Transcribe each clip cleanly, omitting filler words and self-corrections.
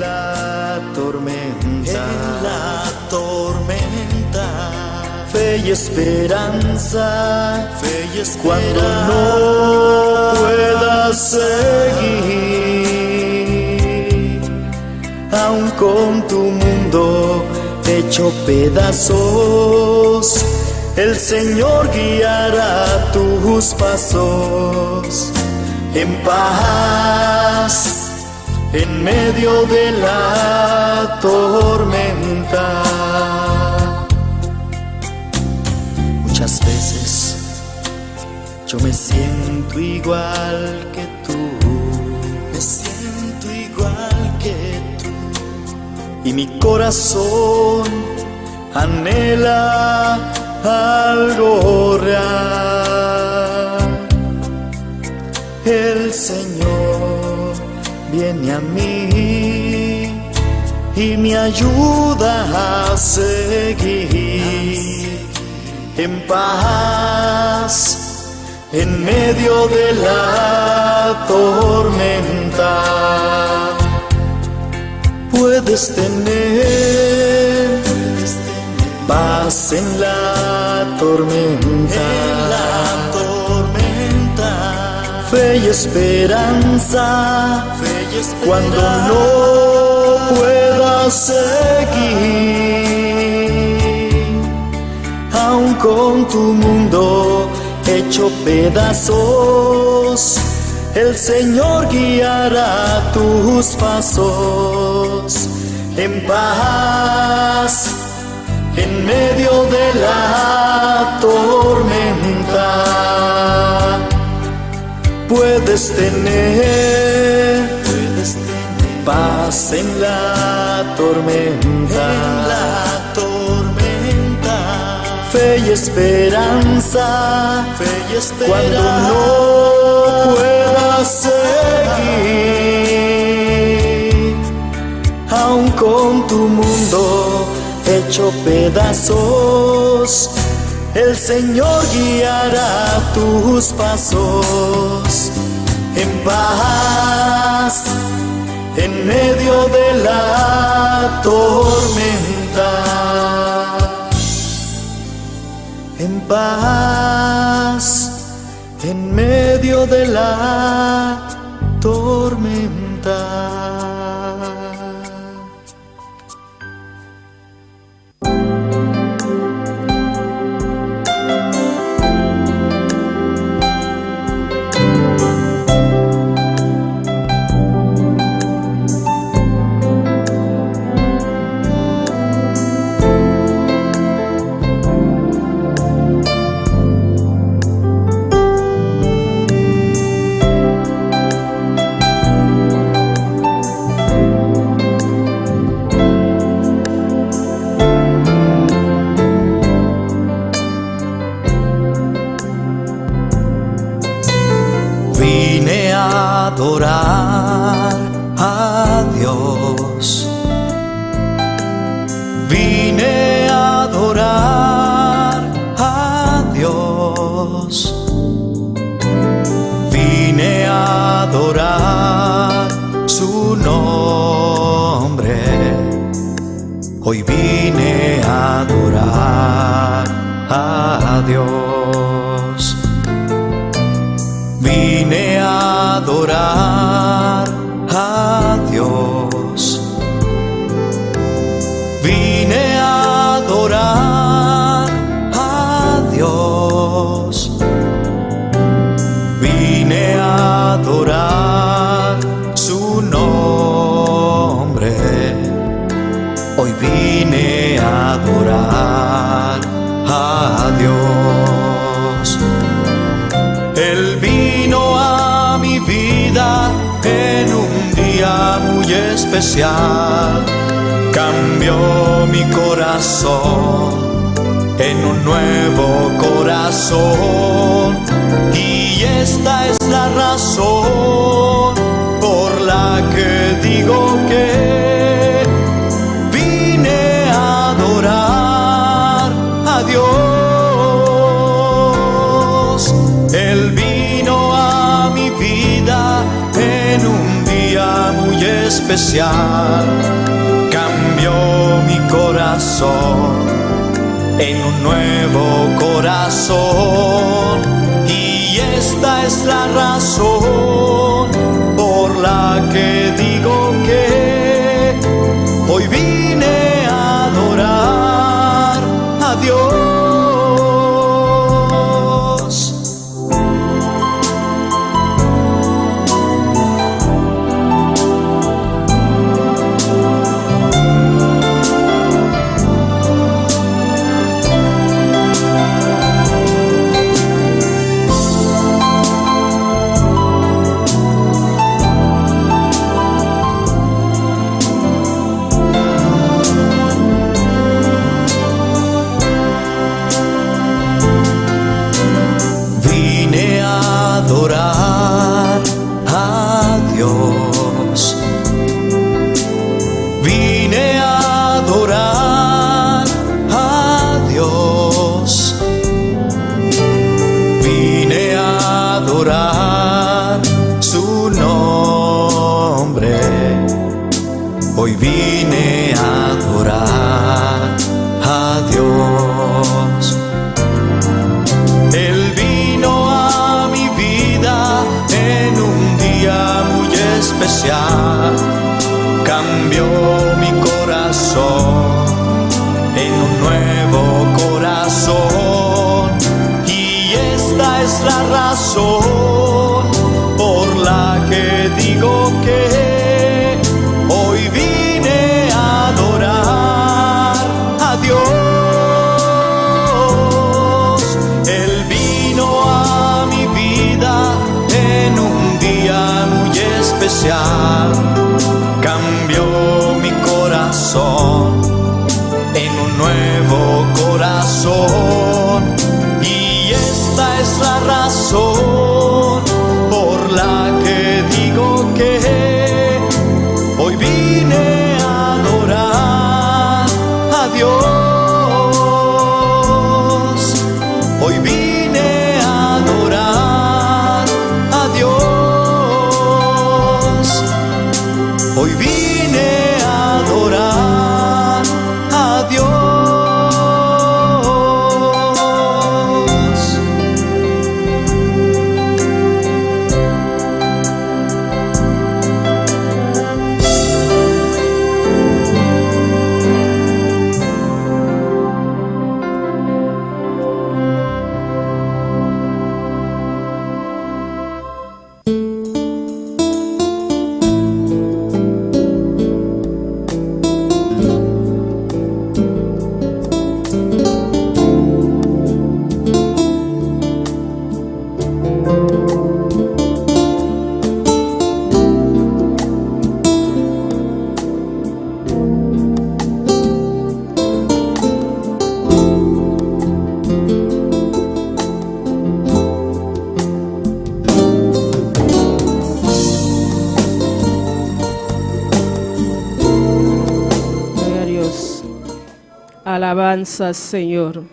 la tormenta. En la tormenta. Fe y esperanza. Fe y esperanza. Cuando no puedas seguir, aun con tu mundo hecho pedazos, el Señor guiará tus pasos en paz en medio de la tormenta. Muchas veces yo me siento igual que tú, me siento igual que tú, y mi corazón anhela algo real. El Señor viene a mí y me ayuda a seguir en paz en medio de la tormenta. Puedes tener paz en la tormenta. En la tormenta. Fe y esperanza. Fe y esperanza. Cuando no puedas seguir, aun con tu mundo hecho pedazos, el Señor guiará tus pasos en paz en medio de la tormenta. Puedes tener paz en la tormenta. En la tormenta. Fe y esperanza. Fe y esperanza. Cuando no puedas seguir, aun con tu mundo hecho pedazos, el Señor guiará tus pasos en paz en medio de la tormenta. En paz en medio de la tormenta. Vine a adorar a Dios. Vine a adorar a Dios. Vine a adorar su nombre. Hoy vine a adorar a Dios. Vine a adorar a Dios. Vine a adorar a Dios. Vine a adorar su nombre. Hoy vine a adorar a Dios. Él vino a mi vida en un día muy especial. Cambió mi corazón en un nuevo corazón. Y esta es la razón por la que digo que vine a adorar a Dios. Él vino a mi vida en un día muy especial. especial. Cambió mi corazón en un nuevo corazón. Y esta es la razón por la que digo que hoy vine a adorar a Dios. Vine a adorar a Dios. Vine a adorar a Dios. Vine a adorar su nombre. Hoy vine a adorar a Dios. Él vino a mi vida en un día muy especial. Cambió mi corazón en un nuevo corazón. Y esta es la razón por la que digo que hoy vine a adorar a Dios. Él vino a mi vida en un día muy especial. Cambió mi corazón en un nuevo corazón. Y esta es la razón por la que digo que hoy vine a adorar a Dios. Hoy vine a adorar a Dios. Hoy vine a adorar a Dios. Gloria a Dios. Alabanza, Señor.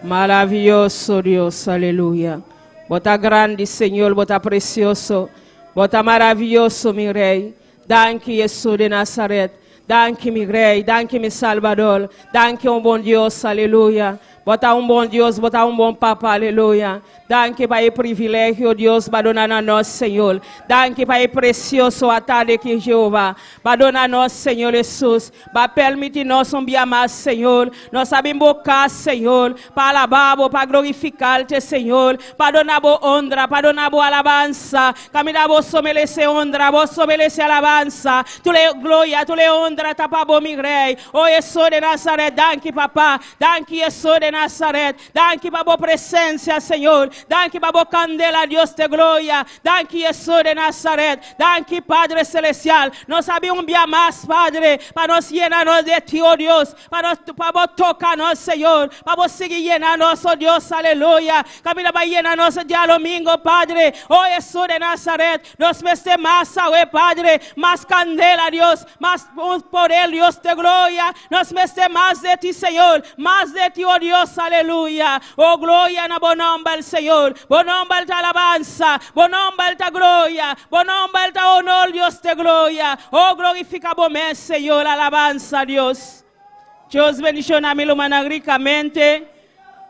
Maraviyoso Dios, aleluya. Bo ta grandi, Señor, bo ta precioso. Bo ta maraviyoso, mi Rey. Danki, Jesus di Nazaret. Danki, mi Rey. Danki, mi Salbador. Danki, un bon Dios, aleluya. Bo ta un bon Dios, bo ta un bon Papa, aleluya. Danki pa e privilegio, Dios, pa duna nos, Señor. Danki pa e precioso atardi cu Jehova a duna nos, Señor Jesus. Pa permiti nos un dia mas, Señor. Nos a invoca, Señor, pa alaba, pa glorifica, Señor. Pa duna honra, pa duna alabansa. Caminda bo merece honra, bo merece alabansa. Tur gloria, tur honra, ta pa mi Rey. Oh, Jesus di Nazaret, danki, Papa. Danki, Jesus di Nazaret. Danki pa bo presencia, Señor. Danki pa bo candela, Dios di gloria. Danki, Jesus di Nazaret. Danki, Padre Celestial. Nos a bin un dia mas, Padre, pa nos yena di Ti, oh Dios. Pa nos, pa bo toca nos, Señor. Pa bo sigui yena nos, oh Dios, aleluya. Caminda bay yena nos diadomingo, Padre. Oh Jesus di Nazaret. Nos mester mas, Padre. Mas candela, Dios. Mas un poder, Dios de gloria. Nos mester mas di ti, Señor. Mas di ti, oh Dios, aleluya. Oh gloria na bo nòmber, Señor. Bo nòmber ta alabansa. Bo nòmber ta gloria. Bo nòmber ta honor, Dios di gloria. Oh glorifiká bo mes, Señor. Alabansa, Dios. Dios bendishoná mi rumannan rikamente.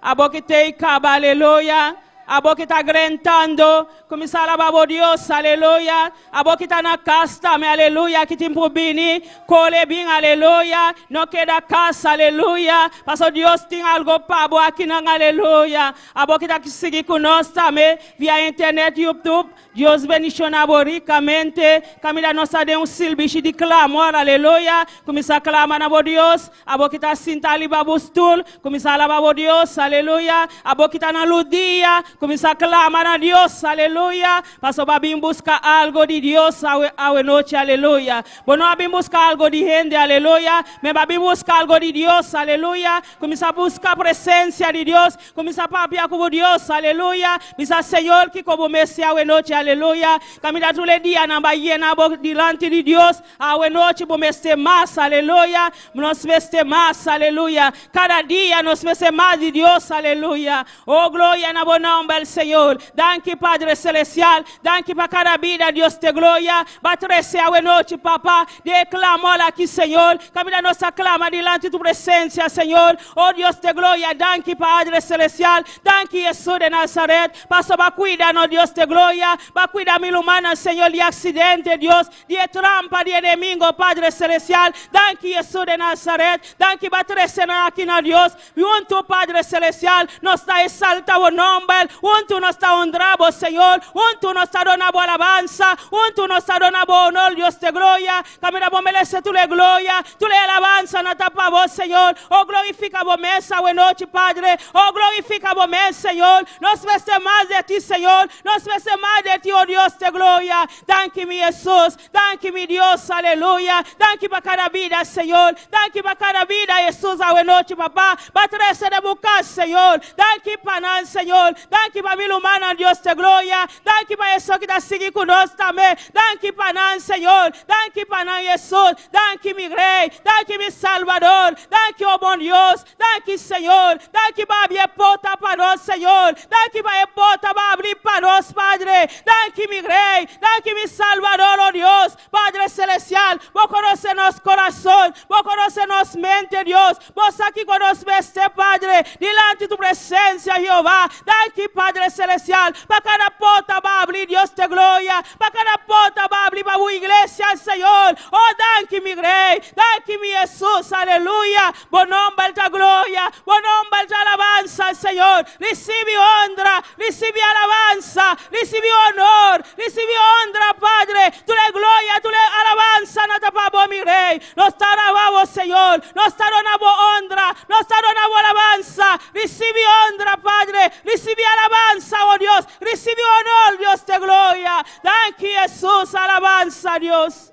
Abo ku t'ei kaba, aleluya. Abo ku ta drentando, kuminsá alabá Dios, aleluya. Abo ku ta na kas tambe, aleluya. Ku tin por bini, kore bin, aleluya. No keda kas, aleluya. Paso Dios tin algu pa bo akinan, aleluya. Abo ku ta sigui ku nos tambe, via internet, YouTube. Dios bendishoná bo rikamente. Kaminda nos ta den un sirbishi di klamor, aleluya. Kuminsá klama na bo Dios. Abo ku ta sintá riba bo stul, kuminsá alabá bo Dios, aleluya. Abo ku ta na rudia, kuminsá klama na Dios, aleluya. Paso b'a bin buska algu di Dios awe nochi, aleluya. Bo no a bin buska algu di hende, aleluya. Ma b'a bin buska algu di Dios, aleluya. Kuminsá buska presensia di Dios. Kuminsá papia ku Dios, aleluya. Bisa Señor ku bo mester awe nochi, aleluya. Kaminda tur dia nan b'a yena dilanti di Dios. Awe nochi bo mester mas, aleluya. Nos mester mas, aleluya. Kada dia nos mester mas di Dios, aleluya. Oh, gloria na bo nòmber, Señor. Danki, Padre Selestial. Danki pa kada bida, Dios di gloria. B'a trese awe nochi, Papa. Den klamor aki, Señor. Kaminda nos a klama dilanti di tu presensia, Señor. Oh Dios di gloria, danki Padre Selestial. Danki Jesus di Nazaret. Paso b'a kuida nos Dios di gloria. B'a kuida mi rumannan, Señor, di aksidente, Dios. Di trampa di enemigu, Padre Selestial. Danki Jesus di Nazaret. Danki b'a trese aki na Dios. Huntu, Padre Selestial, nos ta eksaltá bo nòmber. Huntu nos ta onra, Señor. Huntu nos ta duna alabansa. Huntu nos ta duna honor, Dios di gloria. Kaminda bo meresé tur gloria, tur alabansa na ta pa bo, Señor. Oh, glorifiká bo mes awe nochi, Padre. Oh, glorifiká bo mes, Señor. Nos mester mas di ti, Señor. Nos mester mas di ti, oh Dios di gloria. Danki, mi Jesus. Danki, mi Dios. Aleluya. Danki pa kada bida, Señor. Danki pa kada bida, Jesus, awe nochi, Papa. B'a trese den bo kas, Señor. Danki pa nan, Señor. Danki pa mi rumannan, Dios di gloria. Danki pa Jesus ku ta sigui ku nos tambe. Danki pa nan, Señor. Danki pa nan, Jesus. Danki, mi Rei. Danki, mi Salbador. Danki, oh bon Dios. Danki, Señor. Danki pa habri porta pa nos, Señor. Danki pa porta pa habri pa nos, Padre. Danki, mi Rei. Danki, mi Salbador, oh Dios. Padre Selestial, Bo konosé nos kurason, Bo konosé nos mente, Dios. Bo sa kiko nos mester, Padre, dilanti di tu presensia, Jehová. Danki, Padre Selestial, pa kada porta b'a habri, Dios di gloria. Pa kada porta b'a habri pa iglesia, Señor. Oh, danki, mi Rei. Danki, mi Jesus. Aleluya. Bo nòmber ta gloria. Bo nòmber ta alabansa, Señor. Risibí honra, risibí alabansa, risibí honor, risibí honra, Padre. Tur gloria, tur alabansa, na ta pa bo, mi Rei. Nos ta alabá, Señor. Nos ta duna honra, nos ta duna alabansa. Risibí honra, Padre. Risibí alabansa, oh Dios. Risibí honor, Dios di gloria. Danki, Jesus. Alabansa, Dios.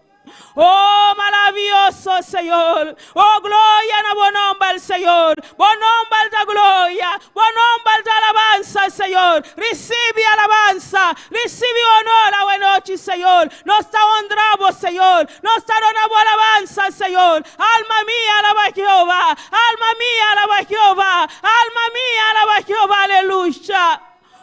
Oh, maravioso, Señor. Oh, gloria na bo nòmber, Señor. Bo nòmber ta gloria. Bo nòmber ta alabansa, Señor. Risibí alabansa. Risibí honor awe nochi, Señor. Nos ta onra, Señor. Nos ta duna alabansa, Señor. Alma mi, alabá Jehová. Alma mi, alabá Jehová. Alma mi, alabá Jehová. Aleluya.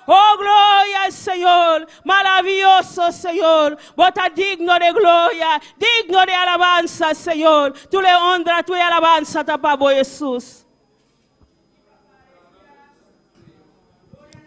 Oh, gloria al Señor, maravilloso Señor, Bo ta digno di gloria, digno di alabansa, Señor. Tur honra, tur alabansa ta pa Jesus.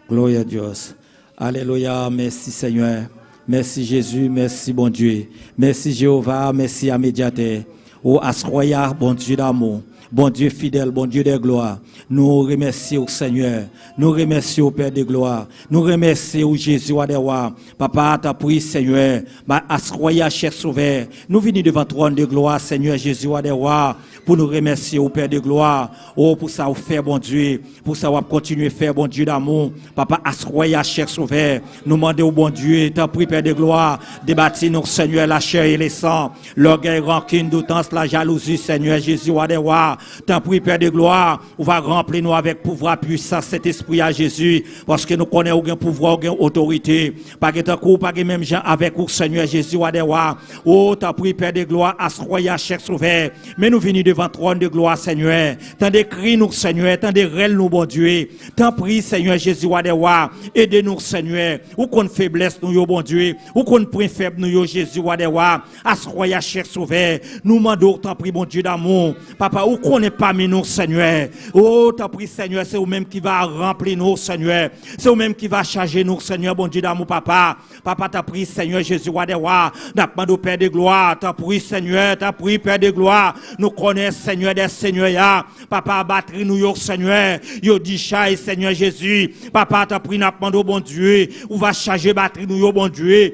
Gloria a Dios. Aleluya. Mèsi, Seyè. Mèsi, Jezi. Mèsi, Bondye. Mèsi, Jewova. Mèsi, medyatè. Oh, aswè a, Bondye damou. Bondye fidèl, Bondye de glwa. Nou remèsye, Seyè. Nou remèsye, Pè de glwa. Nou remèsye, Jezi, wa dè wa. Papa, tanpri, Seyè. Aswè a, chè Sovè. Nou vini devan twòn de glwa, Seyè Jezi, wa dè wa, pou nou remèsye, Pè de glwa. Oh, pou sa ou fè, Bondye. Pou sa ou kontinye fè, Bondye damou. Papa, aswè a, chè Sovè. Nou mande, Bondye, tanpri, Pè de glwa, debati nou, Seyè, lachè e lesan. Lògèy, rankin, doutans, lajalouzi, Seyè Jezi, wa dè wa. Tant pis, Père de gloire, on va remplir nous avec pouvoir puissant cet esprit à Jésus, parce que nous connaissons aucun pouvoir, aucune autorité. Pas que coup, pas que même gens avec vous, Seigneur Jésus, roi des rois. Oh, tant pis, Père de gloire, assoyez cher sauveur. Mais nous venons devant trône de gloire, Seigneur. Tant de cris nous, Seigneur, tant de rêles nous, bon Dieu. Tant pis, Seigneur Jésus, roi des rois. Aidez-nous, Seigneur. Ou qu'on faiblesse nous, bon Dieu. Ou qu'on point faible nous, Jésus, roi des rois. Assoyez cher sauveur. Nous demandons, tant pis, bon Dieu d'amour. Papa, ou qu'on est parmi nous, Seigneur. Oh, tant pis, Seigneur, c'est vous-même qui va remplir nous, Seigneur. C'est vous-même qui va charger nous, Seigneur, bon Dieu d'amour, papa. Papa, t'as pris, Seigneur Jésus, roi des rois. N'a demandé au Père de gloire. T'as pris, Seigneur, t'as pris, Père de gloire. Nous connaissons, Seigneur des seigneurs. Papa, batterie nous, yo, Seigneur. Yo dit, Seigneur Jésus. Papa, t'as pris, n'a demandé au bon Dieu. Ou va charger batterie nous, yo, bon Dieu.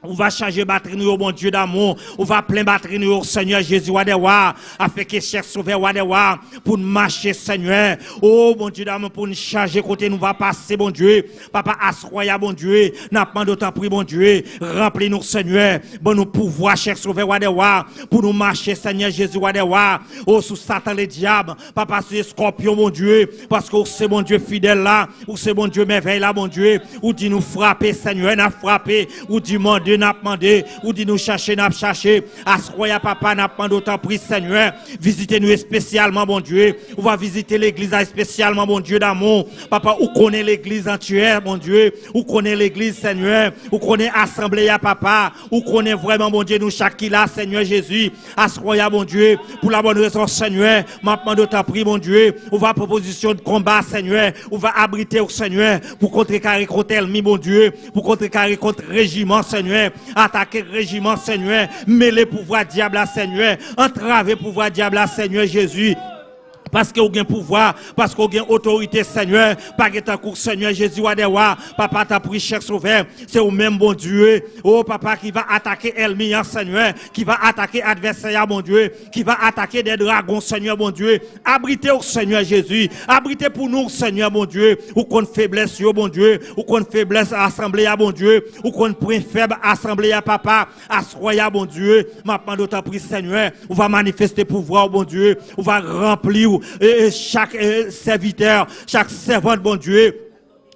On va charger batterie nous, bon Dieu d'amour. On va plein batterie nous, Seigneur Jésus, roi des rois. Afin que cher sauveur, roi des rois, pour nous marcher, Seigneur. Oh, bon Dieu d'amour, pour nous charger côté nous va passer, bon Dieu. Papa, assoya, bon Dieu. N'a pas d'autant pris, bon Dieu. Remplis nous, Seigneur. Bon nous pouvoir, cher sauveur, roi des rois. Pour nous marcher, Seigneur Jésus, roi des rois. Oh, sous Satan le diable. Papa, c'est scorpion, bon Dieu. Parce que c'est bon Dieu fidèle là. Ou c'est bon Dieu merveille là, bon Dieu. Ou dit nous frapper, Seigneur, n'a frappé. Ou dit demander, n'a demandé. Ou dit nous chercher, n'a cherché. Assoya, papa, n'a demandé autant pris, Seigneur. Visitez-nous spécialement, bon Dieu. On va visiter l'église spécialement, bon Dieu d'amour. Papa, ou connaît l'église entière, bon Dieu. Ou connaît l'église, Seigneur. Ou connaît assemblée, papa. Ou connaît vraiment, bon Dieu, nous chaque qui là, Seigneur Jésus. Assoya, bon Dieu, pour la bonne raison, Seigneur. M'a demandé autant pris, bon Dieu. On va proposition de combat, Seigneur. On va abriter au Seigneur pour contrecarrer contre l'ennemi, bon Dieu. Pour contrecarrer contre régiment, Seigneur. Attaquer régiment, Seigneur. Mêler pouvoir diable, Seigneur. Entraver pouvoir diable, Seigneur Jésus. Parce que vous avez pouvoir, parce que vous avez autorité, Seigneur. Pas que cours, Seigneur Jésus, roi des rois. Papa, t'as pris cher sauveur. C'est au même bon Dieu. Oh, papa, qui va attaquer ennemi, hein, Seigneur. Qui va attaquer adversaire, bon Dieu. Qui va attaquer des dragons, Seigneur, bon Dieu. Abritez au Seigneur Jésus. Abritez pour nous, Seigneur, bon Dieu. Ou qu'on faiblesse, yo, bon Dieu. Ou qu'on faiblesse, assemblée, à bon Dieu. Ou qu'on point faible, assemblée, à papa. Assoya, bon Dieu. M'a demandé autant pris, Seigneur. On va manifester pouvoir, bon Dieu. On va remplir et chaque serviteur, chaque servant, bon Dieu.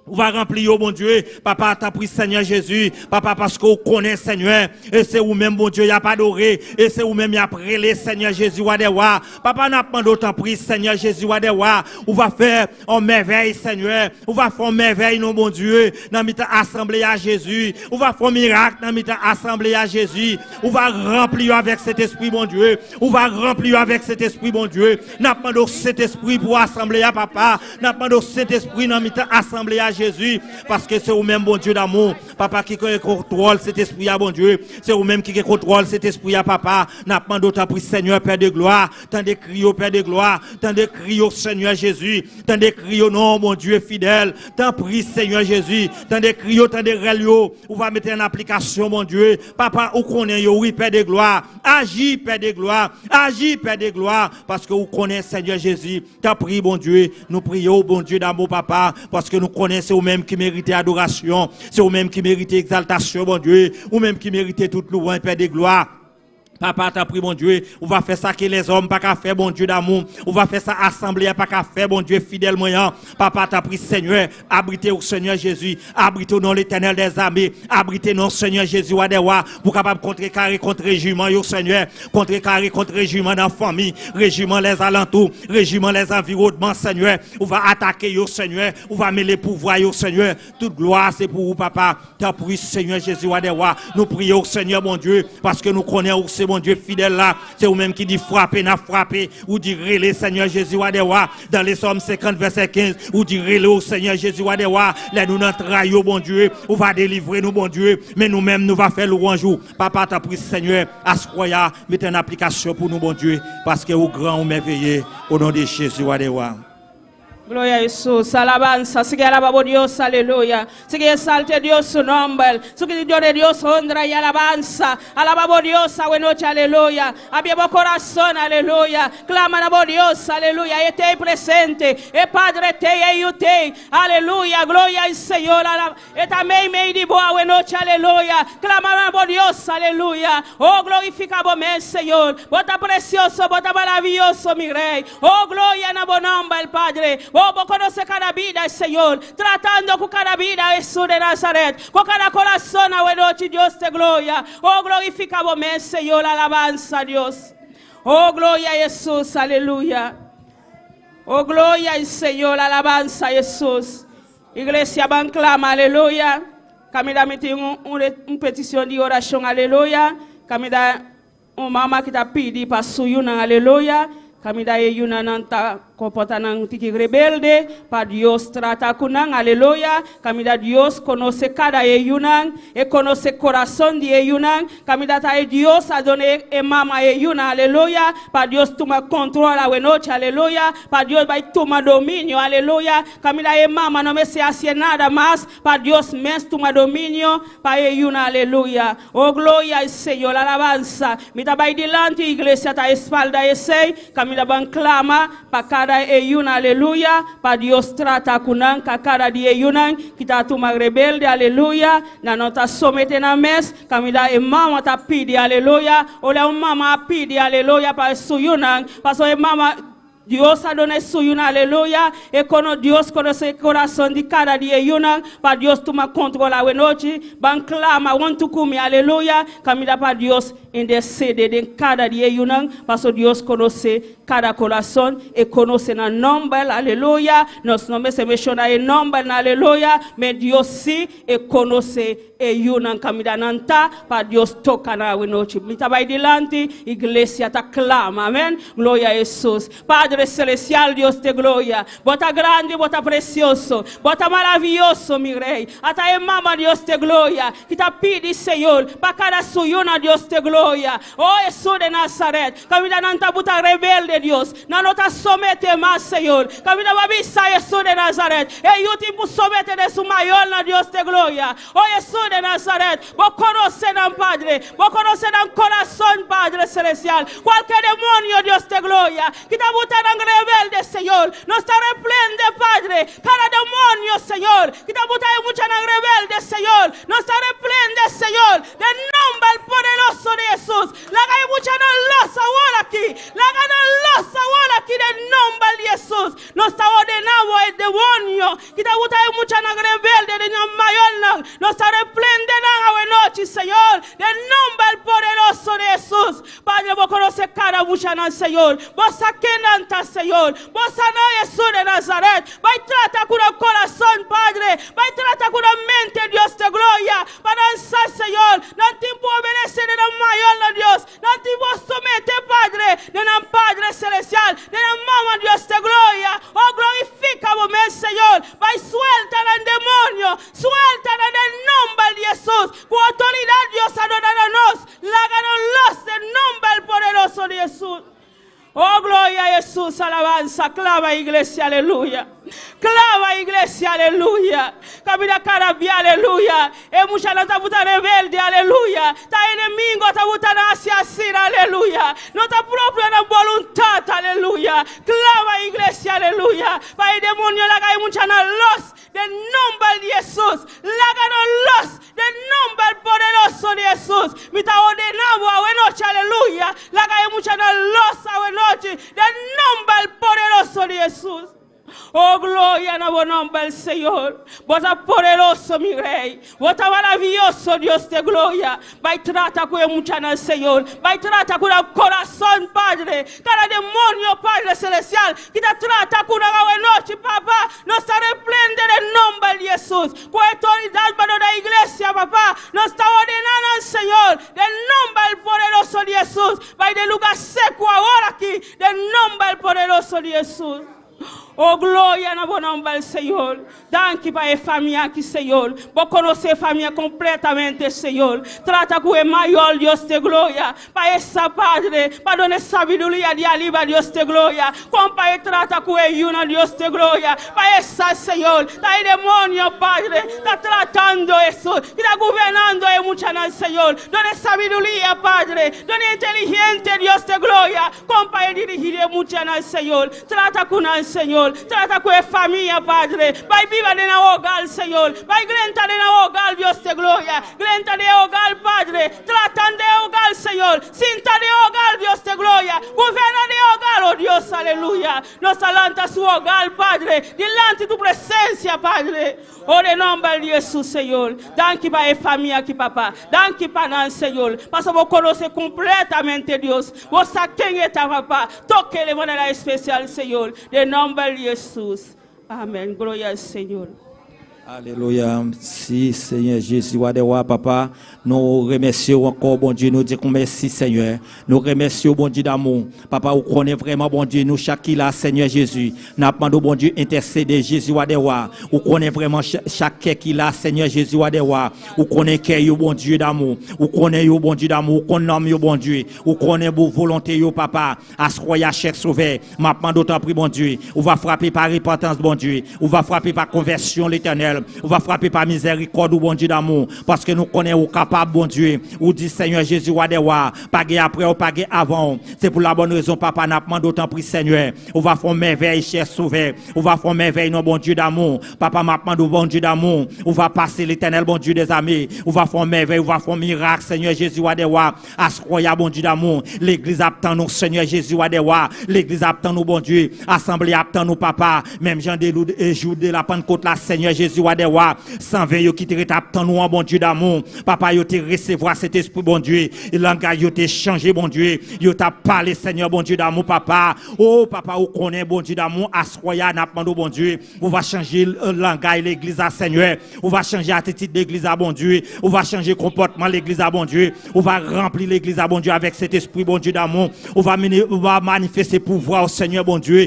On va remplir, bon Dieu. Papa, t'as pris Seigneur Jésus. Papa, parce qu'on connaît Seigneur. Et c'est vous même, bon Dieu, y a pas adoré. Et c'est vous même, y a prélé, Seigneur Jésus, roi des rois. Papa, n'a pas d'autant pris, Seigneur Jésus, roi des rois. On va faire en merveille, Seigneur. On va faire en merveille, non, bon Dieu. Dans notre assemblée à Jésus. On va faire un miracle dans notre assemblée à Jésus. On va remplir avec cet esprit, bon Dieu. On va remplir avec cet esprit, bon Dieu. N'a pas cet esprit pour assembler à papa. N'a pas cet esprit dans notre assemblée à Jésus, parce que c'est vous-même, bon Dieu d'amour, papa qui contrôle cet esprit à bon Dieu, c'est vous-même qui contrôle cet esprit à papa. N'a pas d'autre pris Seigneur, Père de gloire, tant de cris au Père de gloire, tant de cris au Seigneur Jésus, tant de cris au nom, bon Dieu fidèle, tant pris Seigneur Jésus, tant de cris, tant de relio, on va mettre en application, bon Dieu, papa, où connaît, oui, Père de gloire, agis, Père de gloire, agis, Père de gloire, parce que vous connaissez Seigneur Jésus, t'as pris, bon Dieu, nous prions, bon Dieu d'amour, papa, parce que nous connaissons c'est vous-même qui méritez adoration, c'est vous-même qui méritez exaltation, bon Dieu, ou même qui méritez toute louange, Père de gloire. Papa, t'as pris, bon Dieu, on va faire ça que les hommes pas qu'à faire, bon Dieu d'amour. On va faire ça assemblée, pas qu'à faire, bon Dieu, fidèle moyen. Papa, t'as pris, Seigneur, abrité au Seigneur Jésus, abrité au nom de l'Éternel des armées, abrité non Seigneur Jésus, roi des rois, pour capable contrecarrer contre régiment, yo Seigneur, contrecarrer contre régiment dans la famille, régiment les alentours, régiment les environnements, Seigneur. On va attaquer, yo Seigneur, on va mêler pouvoir, yo Seigneur. Toute gloire, c'est pour vous, papa. T'as pris, Seigneur Jésus, roi des rois. Nous prions, Seigneur, bon Dieu, parce que nous connaissons c'est bon Dieu fidèle là, c'est vous-même qui dit frapper, n'a frappé, ou dit relais Seigneur Jésus, roi des rois, dans les Psaumes 50, verset 15, ou dit relais au Seigneur Jésus, roi des rois, là nous n'entraillons, bon Dieu, ou va délivrer nous, bon Dieu, mais nous-mêmes, nous va faire louange. Papa, t'as pris, Seigneur, à ce croyant, mettez en application pour nous, bon Dieu, parce que vous grand ou merveilleux, au nom de Jésus, roi des rois. Gloria a Jesús, alabanza, sigue alabado Dios, aleluya. Sigue exalte Dios su nombre. Sigue Dios de Dios, honra y alabanza. Alabamos Dios, buena noche, aleluya. Abrimos corazón, aleluya. Claman a Dios, aleluya. Esté presente. El Padre te y usted. Aleluya, gloria al Señor. También me di buena noche, aleluya. Claman a Dios, aleluya. Oh, glorificamos, Señor. Bota precioso, bota maravilloso, mi rey. Oh, gloria en nombre, el Padre. Oh, vos conoce cada vida, Señor. Tratando con cada vida, Jesús de Nazaret. Con cada corazón, a noche, Dios te gloria. Oh, glorificamos, Señor. Alabanza, Dios. Oh, gloria a Jesús, aleluya. Oh, gloria al Señor, alabanza a Jesús. Iglesia, van clama, aleluya. Camila me tiene un petición de oración, aleluya. Camila, un mamá que te pide para su aleluya. Camila e yuna nan ta comporta nan tiki rebelde, pa Dios trata con nan, aleluya. Camila Dios conoce cada e yunan, e conoce corazón de yunan. Camila ta e Dios adone e mama e yuna, aleluya. Pa Dios toma control a noche, aleluya. Pa Dios vai toma dominio, aleluya. Camila e mama no me se hace nada más, pa Dios mes toma dominio, pa e yuna, aleluya. Oh gloria al Señor, alabanza. Mita vai delante iglesia ta espalda ese, Camila van clama pa cada eyuna, aleluya, pa Dios trata kunan, ka cada dia eyunan, kita tuma rebelde, aleluya, na no ta somete na mes, camila e mama ta pide, aleluya, ola un mama pide, aleluya, pa suyunan, pa so e mama Dios adone suyuna, aleluya, e kono Dios conoce el corazón de cada dia yunan, pa Dios toma control a noche, ban clama, want kumi, aleluya, camila pa Dios intercede de cada dia yunan, paso Dios conoce cada corazón e conoce el nombre, aleluya, nos nombres se menciona el nombre, aleluya, me Dios sí e conoce e yunan camila nanta, pa Dios toca na noche. Mita vai delante, iglesia ta clama, amén, gloria a Jesús. Padre celestial, Dios de gloria, bota grande, bota precioso, bota maravilloso, mi rey. Ata e mama, Dios de gloria, que te pide, Señor, pa cada suyuna, Dios de gloria. Oh, Jesús de Nazaret, camina nanta buta rebelde, Dios, na no te somete más, Señor. Camina babisa, Jesús de Nazaret. E yo tipo somete de su mayor, na Dios de gloria. Oh, Jesús de Nazaret, vos conocen al Padre, vos conocen al corazón, Padre celestial. Cualquier demonio, Dios de gloria, que te buta rebelde, Señor, nos te reprende, Padre. Cada demonio, Señor, que te buta mucha rebelde, Señor, nos te reprende, Señor, del nombre poderoso de Jesús. La que mucha no los ahora aquí, la que no los ahora aquí del nombre de Jesús. Nos está ordenado el demonio, que te buta mucha rebelde, de mayor, nos te reprende a noche, Señor, del nombre poderoso de Jesús. Padre, vos conoces cada mucha, Señor. Vos saquen Señor. Vos sana Jesús de Nazaret. Va y trata con el corazón, Padre. Va y trata con la mente, Dios de gloria. Para danzar, Señor. No tiempo obedecer de la mayor, Dios. No tiempo somete, Padre. De la Padre celestial. De la mamá, Dios de gloria. Oh, glorifica, Señor. Va y suelta al demonio. Suelta en el nombre de Jesús. Con autoridad, Dios adorarnos. Láganos los del nombre poderoso de Jesús. Oh, gloria a Jesús, alabanza, clava iglesia, aleluya. Clava iglesia, aleluya. Camina carabia, aleluya. E mucha no ta buta rebelde, aleluya. Ta enemigo ta buta hacia así, aleluya. No ta propia na voluntad, aleluya. Clava iglesia, aleluya. Pa el demonio la cae mucha na los del nombre de Jesús. Láganos los del nombre poderoso de Jesús. Mi ta ordenado a noche, aleluya. La cae mucha na los a noche del nombre poderoso de Jesús. Oh, gloria a nombre del Señor. Vos poderoso, mi rey. Vos maravilloso, Dios de gloria. Va y trata con mucha el Señor. Va y trata con el corazón, Padre. Cada demonio, Padre celestial, que te trata con la noche, papá. Nos está reprende el nombre de Jesús. Con autoridad para la iglesia, papá. Nos está ordenando el Señor. Del nombre poderoso de Jesús. Va y de lugar seco ahora aquí. Del nombre poderoso de Jesús. Oh, gloria na bo nomber, Señor. Danki pa e famia aki, Señor. Bo conoce e famia completamente, Señor. Trata cu e mayor, Dios di gloria. Pa e sa, Padre, pa duna sabiduria di ariba, Dios di gloria. Con pa e trata cu e yiunan, Dios di gloria. Pa e sa, Señor. Ta e demonio, Padre, ta tratando eso. Ta gobernando e muchanan, Señor. Duna sabiduria, Padre. Duna inteligente, Dios di gloria. Con pa e dirigi e muchanan, Señor. Trata cu nan, Señor. Trata cu e famia, Padre. Bay biba den hogar, Señor. Bay drenta den hogar, Dios di gloria. Drenta den hogar, Padre. Trata den hogar, Señor. Sinta den hogar, Dios di gloria. Goberna den hogar, oh Dios, aleluya. Nos ta lanta su hogar, Padre. Dilanti di bo presencia, Padre. Oh, den nomber di Jesus, Señor. Danki pa e famia aki, Papa. Danki pa nan, Señor. Pasobra bo conoce completamente, Dios. Bo sa ken e ta, Papa. Toca di manera especial, Señor. Den nomber di Jesus. Amèn. Gloria na Señor. Alelouya. Si, Seyè Jezi, wa dè wa, papa, nou remèsye ankò, Bondye, nou di mèsi, Seyè. Nou remèsye, Bondye damou. Papa, ou konnen vrèman, Bondye, nou chak ki la, Seyè Jezi. N ap mande, Bondye, entèsede, Jezi, wa dè wa. Ou konnen vrèman chak ki la, Seyè Jezi, wa dè wa. Ou konnen kè yo, Bondye damou. Ou konnen yo, Bondye damou. Ou konnen nanm yo, Bondye. Ou konnen bon volonte yo, papa. Aswè a, chè Sovè. M ap mande tanpri, Bondye. Ou va frape pa repantans, Bondye. Ou va frape pa konvèsyon, Letènèl. Ou va frape pa mizèrikòd, ou Bondye damou. Paske nou konnen ou kapab, Bondye. Ou di, Seyè Jezi, wa dè wa. Pa gen apre ou pa gen avan. Se pou la bòn rezon, papa, n ap mande tanpri, Seyè. Ou va fè mèvèy, chè Sovè. Ou va fè mèvèy, non, Bondye damou. Papa, m ap mande, Bondye damou. Ou va pase Letènèl, Bondye dèzame. Ou va fè mèvèy, ou va fè mirak, Seyè Jezi, wa dè wa. Aswè a, Bondye damou. Legliz ap tann nou, Seyè Jezi, wa dè wa. Legliz ap tann nou, Bondye. Asanble ap tann nou, papa. Menm jan de jou de la Pannkot la, Seyè Jezi, wa dè wa. 120 yo ki te ap tann nou, Bondye damou. Papa, yo te resevwa Sentespri, Bondye. E langaj yo te chanje, Bondye. Yo t ap pale, Seyè, Bondye damou, papa. Oh, papa, ou konnen, Bondye damou. Aswè a, n ap mande, Bondye. Ou va chanje langaj legliz la, Seyè. Ou va chanje atitid legliz la, Bondye. Ou va chanje konpòtman legliz la, Bondye. Ou va ranpli legliz la, Bondye, avèk Sentespri, Bondye damou. Ou va manifeste pouvwa, Seyè, Bondye.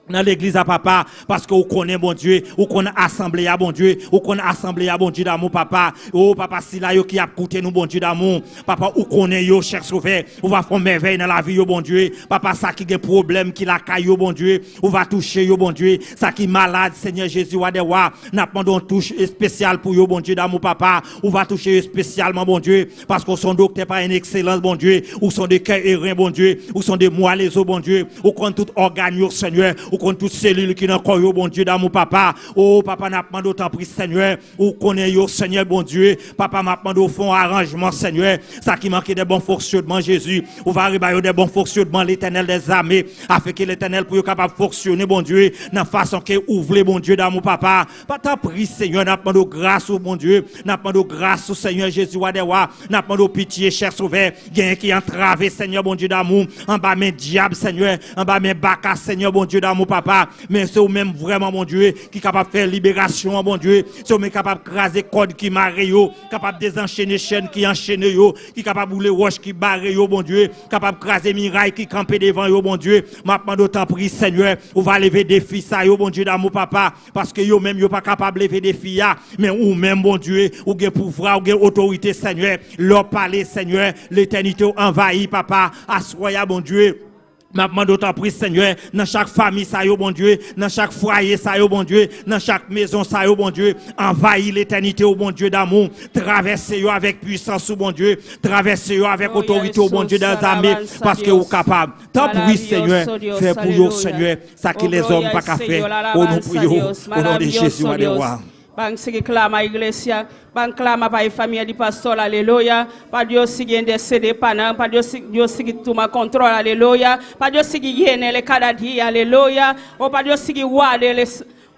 Nan legliz la, papa, paske ou konnen, Bondye, ou konnen asanble a, Bondye, ou konnen asanble a, Bondye damou, papa. Oh, papa, sila yo ki ap koute nou, Bondye damou, papa, ou konnen yo, chè Sovè, ou va fè mèvèy nan lavi yo, Bondye. Papa, sa ki gen pwoblèm ki lakay yo, Bondye, ou va touche yo, Bondye. Sa ki malad, Seyè Jezi, wa dè wa, n ap mande yon touch espesyal pou yo, Bondye damou, papa. Ou va touche espesyalman, Bondye, paske ou se yon doktè pa ekselans, Bondye. Ou sonde kè e ren, Bondye. Ou sonde mwèl e zo, Bondye. Ou konn tout ògàn yo, Seyè. Ou konn tout selil ki nan kò yo, Bondye damou, papa. Oh, papa, n ap mande tanpri, Seyè. Ou konnen yo, Seyè, Bondye. Papa, m ap mande fè yon aranjman, Seyè. Sa ki manke de bon fonksyònman, Jezi. Ou va ba yo de bon fonksyònman, Letènèl dèzame. Afen ke Letènèl pou yo kapab fonksyone, Bondye, nan fason ke ou vle, Bondye damou, papa. Pa tanpri, Seyè, n ap mande gras, oh Bondye. N ap mande gras, Seyè Jezi, wa dè wa. N ap mande pitye, chè Sovè. Genyen ki antrave, Seyè, Bondye damou. Anba men dyab, Seyè. Anba men baka, Seyè, Bondye damou, papa. Men se ou menm vrèman, Bondye, ki kapab fè liberasyon, Bondye. Se ou menm kapab kraze kòd ki mare yo, kapab dezanchene chèn ki anchene yo, ki kapab boule wòch ki bare yo, Bondye, kapab kraze miray ki kanpe devan yo, Bondye. M ap mande tanpri, Seyè, ou va leve defi sa yo, Bondye damou, papa, paske yo menm yo pa kapab leve defi a, men ou menm, Bondye, ou gen pouvwa, ou gen otorite, Seyè. Lè w pale, Seyè, letènite ou anvayi, papa, aswè a, Bondye. M ap mande tanpri, Seyè, nan chak fanmi sa yo, Bondye, nan chak fwaye sa yo, Bondye, nan chak mezon sa yo, Bondye, anvayi letènite, oh Bondye damou, travèse yo avèk pwisans, oh Bondye, travèse yo avèk otorite, oh Bondye dèzame, paske ou kapab. Tanpri, Seyè, fè pou yo, Seyè, sa ke lèzòm pa ka fè. Oh, nou priye o non de Jezi, wa dè wa. Ban sigui klama iglesia, ban klama pa e famia di pastor, aleluya. Pa Dios sigui intersede pa nan, pa Dios, Dios sigui tuma kontròl, aleluya. Pa Dios sigui yena kada dia, aleluya. Oh, pa Dios sigui warda.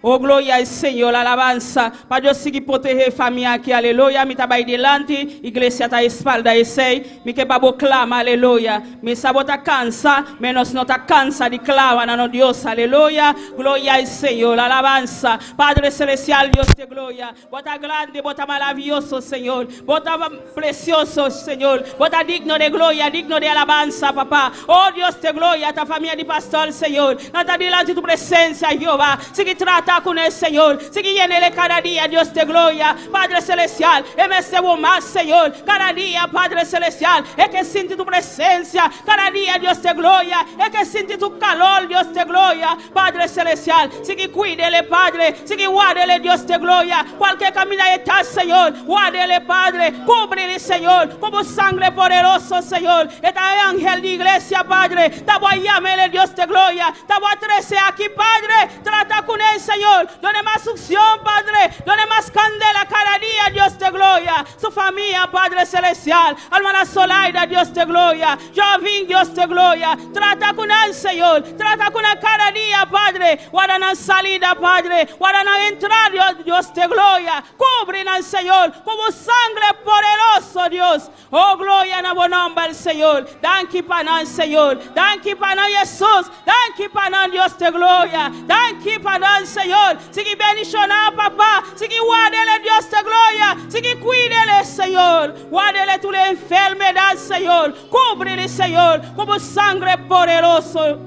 Oh gloria al Señor, alabanza. Pa Dios sigui protege famia aki, aleluya. Mi ta bai dilanti, iglesia ta espalda esei. Mi ke pa bo klama, aleluya. Mi sa bo ta kansa, menos no ta kansa di klama na nos Dios, aleluya. Gloria al Señor, alabanza. Padre Celestial, Dios de gloria. Bo ta grandi, bo ta maravioso, Señor. Bo ta precioso, Señor. Bo ta digno de gloria, digno de alabanza, Papá. Oh Dios de gloria, ta famia di pastor, Señor. Nan ta dilanti tu presencia, Jehová. Sigui trata cu ne, Señor. Sigui yenele cada dia, Dios de gloria. Padre Celestial, e mester bo mas, Señor. Cada dia, Padre Celestial, e ke sinti tu presencia. Cada dia, Dios de gloria, e ke sinti tu calor, Dios de gloria. Padre Celestial, sigui cuidele, Padre. Sigui wardele, Dios de gloria. Cualke caminda e ta, Señor, wardele, Padre. Cubrile, Señor, cu bo sangre poderoso, Señor. E ta e angel di iglesia, Padre. Ta bo a yamele, Dios de gloria. Ta bo a trece aki, Padre. Trata cu ne, Señor. Done mas uncion, Padre. Done mas candela cada dia, Dios de gloria. Su famia, Padre Celestial. Hermana Solaida, Dios de gloria. Jovin, Dios de gloria. Trata cu nan, Señor. Trata cu nan cada dia, Padre. Warda nan salida, Padre. Warda nan entrada, Dios, Dios de gloria. Cubri nan, Señor, cu bo sangre poderoso, Dios. Oh, gloria na bo nomber, Señor. Danki pa nan, Señor. Danki pa nan, Jesus. Danki pa nan, Dios de gloria. Danki pa nan, Señor. Sigui bendiciona, Papa. Sigui wardele, Dios de gloria. Sigui cuidele, Señor. Wardele tur enfermedad, Señor. Cubrile, Señor, cu bo sangre poderoso.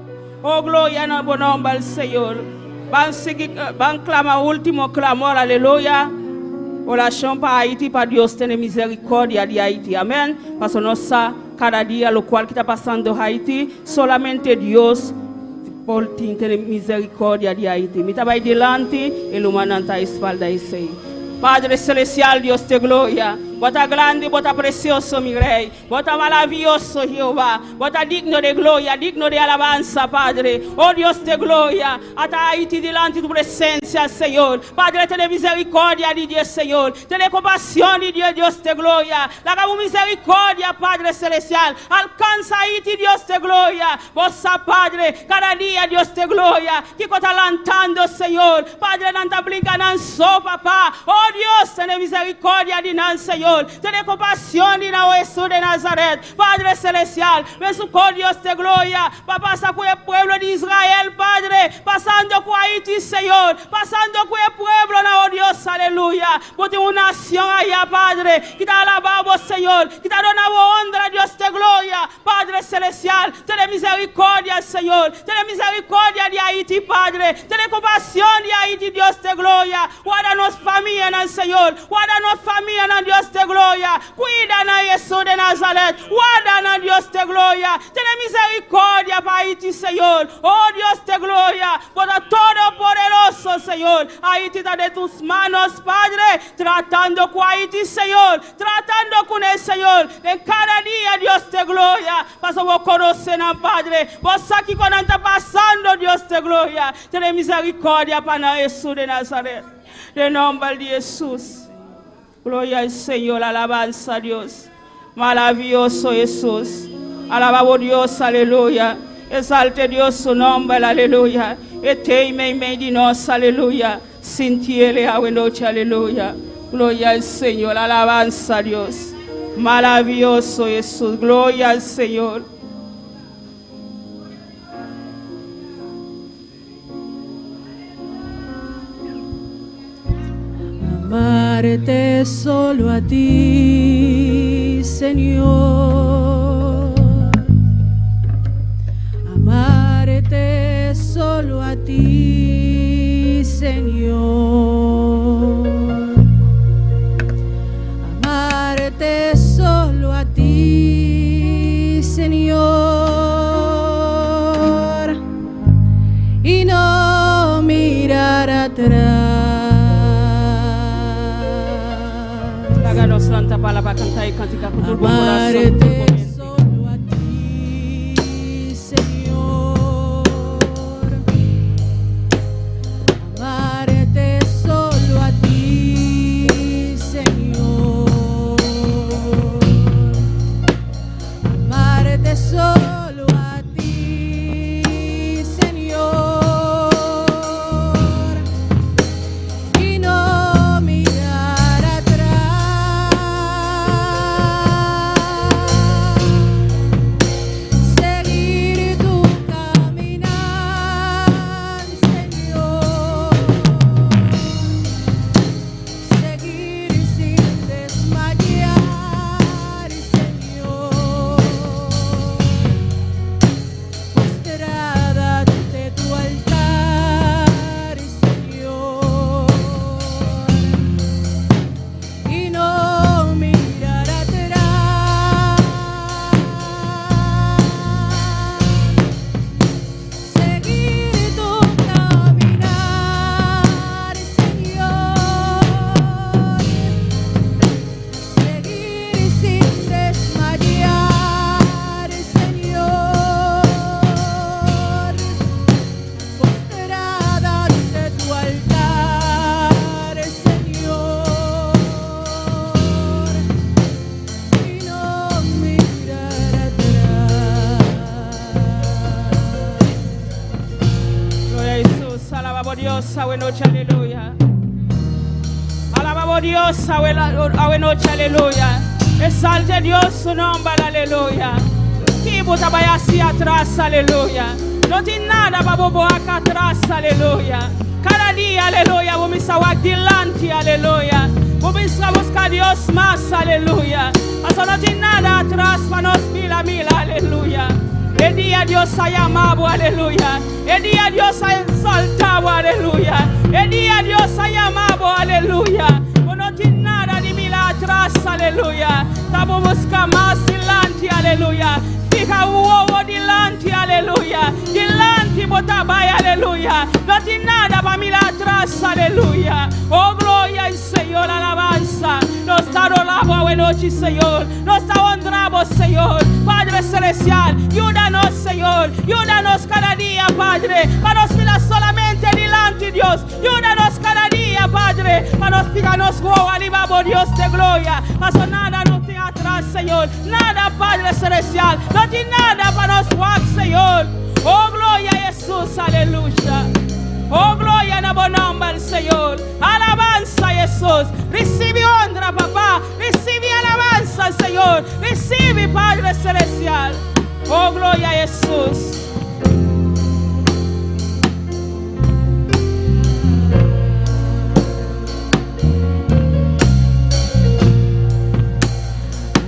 Oh, gloria na bo nomber, Señor. Ban sigui, ban clama ultimo clamor, aleluya. Oracion pa Haiti, pa Dios tene misericordia di Haiti. Amen. Paso nos sa cada dia locual ki ta pasando Haiti, solamente Dios por tin tene misericordia di Haiti. Mi ta bay dilanti, e lumannan ta espalda esey. Padre Celestial, Dios de gloria, Bo ta grandi, Bo ta precioso, mi Rey. Bo ta maraviyoso, Jehová. Bo ta digno de gloria, digno de alabanza, Padre. Oh Dios de gloria, ata Haiti dilanti tu presencia, Señor. Padre, tene misericordia di dje, Señor. Tene compasión di dje, Dios de gloria. Laga bo misericordia, Padre Celestial, alcansa Haiti, Dios de gloria. Bo sa, Padre, cada dia, Dios de gloria, kico ta lantando, Señor. Padre, nan ta brinca nan so, Papa. Oh Dios, tene misericordia di nan, Señor. Tene compasión di nan, oh Jesús de Nazaret. Padre Celestial, mesun Dios de gloria, pa pasa cu e pueblo di Israel, Padre, pasando cu Haiti, Señor, pasando cu e pueblo na, oh Dios, aleluya. Bo tin un nacion aya, Padre, cu ta alaba bo, Señor, cu ta duna bo honra, Dios de gloria. Padre Celestial, tene misericordia, Señor, tene misericordia di Haiti, Padre, tene compasión di Haiti, Dios de gloria. Warda nos famianan, Señor, warda nos famianan, Dios de gloria. Cuida nan, Jesús de Nazaret, warda nan, Dios de gloria. Tene misericordia pa Haiti, Señor. Oh Dios de gloria, Bo ta todopoderoso, Señor. Haiti ta den tus manos, Padre, tratando cu Haiti, Señor, tratando cu ne, Señor, den cada dia, Dios de gloria. Paso bo conoce nan, Padre. Bo sa kico nan ta pasando, Dios de gloria. Tene misericordia pa nan, Jesús de Nazaret. Den nomber di Jesús. Gloria al Señor, alabanza a Dios. Maravilloso Jesús. Alabamos Dios, aleluya. Exalte Dios su nombre, aleluya. E ta meimei di nos, aleluya. Sintiele nochi, aleluya. Gloria al Señor, alabanza a Dios. Maravilloso Jesús, gloria al Señor. Amarte solo a ti, Señor. Amarte solo a ti, Señor. Amarte solo a ti, Señor. Y no mirar atrás. Laga nos lanta para pa canta e cantica cu tur bo curason. Amarte solo a ti, Señor. Amarte solo a ti, Señor. Amarte solo a ti, Señor. Alabamos Dios, awe noche, aleluya. Alabamos Dios, awe noche, aleluya. Exalte Dios su nombre, aleluya. Kibo tabaya hacia atrás, aleluya. No tiene nada para bobo acá atrás, aleluya. Cada día, aleluya, vamos a delante, aleluya. Vamos a buscar a Dios más, aleluya. Pasó no tiene nada atrás para nos mila, mila, aleluya. El día Dios ha llamado, aleluya. El día Dios ha exaltado, aleluya. El día Dios ha llamado, aleluya. No tiene nada de mila atrás, aleluya. Estamos buscando más delante, aleluya. Fija uovo delante, aleluya. Delante, botabay, aleluya. No tiene nada para mirar atrás, aleluya. Oh, gloria al Señor, alabanza. Nos está adorando noche, Señor. Nos está honrando, Señor. Padre Celestial, ayúdanos, Señor. Ayúdanos cada día, Padre. Para nos mirar solamente delante, Dios. Ayúdanos cada día, Padre. Para nos fijarnos, wow, alibamos, Dios de gloria. Pasó nada no te atrás, Señor. Nada, Padre Celestial. No tiene nada para nos walk, Señor. Oh, gloria a Jesús, aleluya. Oh, gloria a nombre del Señor. Alabanza a Jesús. Recibe honra, papá. Recibe alabanza, Señor. Recibe, Padre Celestial. Oh, gloria a Jesús.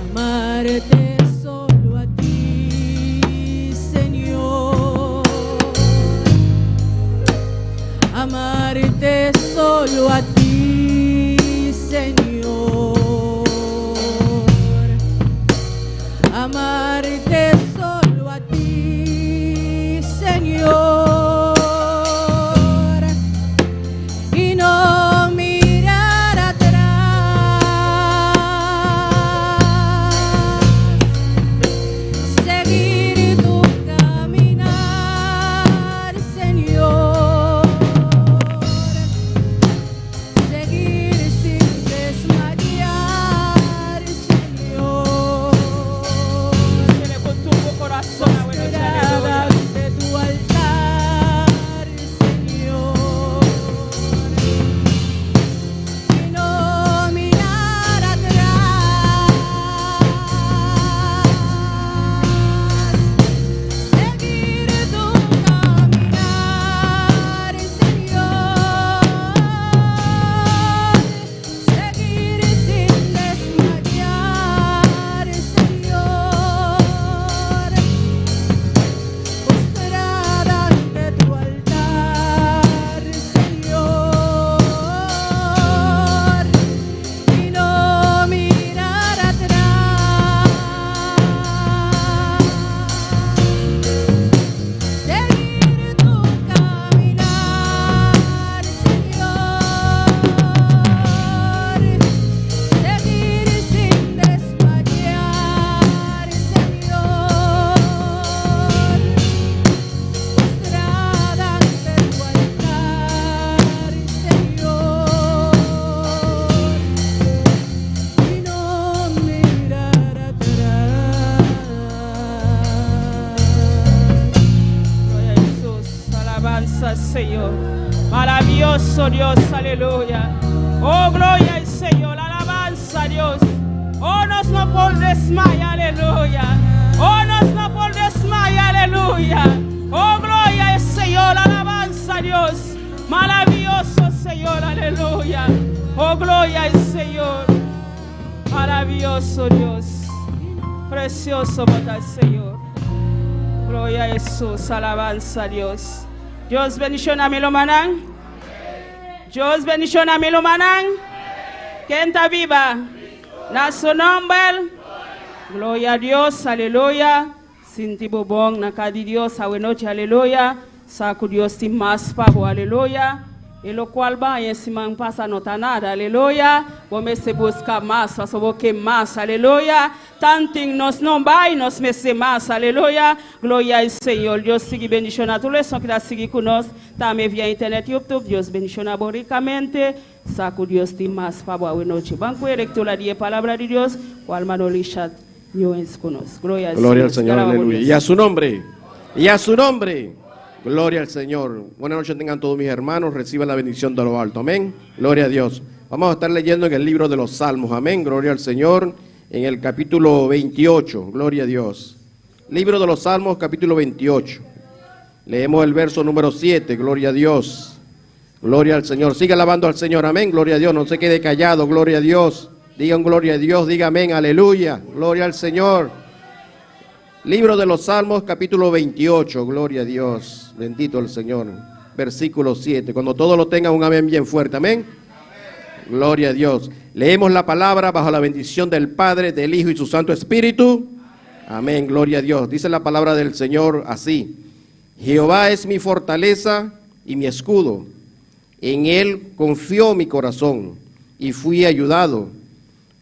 Amarte solo a ti, Señor. Amarte solo a ti, Señor. Amarte solo a ti, Señor. Y no mirar atrás. Seguir tu caminar, Señor. Seguir sin desmayar, Señor. Tiene con tu corazón, buena noche, Postrada aleluya. ante tu altar, Señor. Y no mirar atrás. Seguir tu caminar, Señor. Seguir sin desmayar, Señor. Postrada ante tu altar, Señor, y no mirar atrás. Seguir tu caminar, Señor. Seguir sin desmayar, Señor. Postrada ante tu altar, Señor, y no mirar atrás. Gloria a Jesús, alabanza al Señor. Maravilloso Dios, aleluya. Oh, gloria al Señor, alabanza a Dios. Oh, nos no por desmayar, aleluya. Oh, nos no por desmayar, aleluya. Oh, gloria al Señor, alabanza a Dios. Maravilloso Señor, aleluya. Oh, gloria al Señor. Maravilloso Dios. Precioso bota Señor. Gloria a Jesús, alabanza a Dios. Dios bendición a mi lumanán. Dios bendición a mi lumanán. ¿Quién está viva? Na su nombre. Gloria a Dios, aleluya. Sinti bobong na kadi Dios, awe noche, aleluya. Saku Dios ti más pavo, aleluya. E lo cual va y ese man pasa no ta nada, aleluya. Vos se busca más, paso que más, aleluya. Tantin nos no va y nos mese más, aleluya. Gloria al Señor. Dios sigue bendición a todos los que la sigue con nos. También vía internet, YouTube. Dios bendición ricamente. Saku Dios ti más pavo, awe noche. Banco lectura de palabra de Dios. Cual manolisha con nos. Gloria al Gloria al Señor. Señor, aleluya. Y a su nombre, y a su nombre. Gloria al Señor. Buenas noches tengan todos mis hermanos. Reciban la bendición de lo alto. Amén. Gloria a Dios. Vamos a estar leyendo en el libro de los Salmos. Amén. Gloria al Señor. En el capítulo 28. Gloria a Dios. Libro de los Salmos, capítulo 28. Leemos el verso número 7. Gloria a Dios. Gloria al Señor. Siga alabando al Señor. Amén. Gloria a Dios. No se quede callado. Gloria a Dios. Digan gloria a Dios. Diga amén. Aleluya. Gloria al Señor. Libro de los Salmos, capítulo 28. Gloria a Dios. Bendito el Señor. Versículo 7. Cuando todos lo tengan, un amén bien fuerte. Amén. Gloria a Dios. Leemos la palabra bajo la bendición del Padre, del Hijo y su Santo Espíritu. Amén. Gloria a Dios. Dice la palabra del Señor así. Jehová es mi fortaleza y mi escudo. En él confió mi corazón y fui ayudado,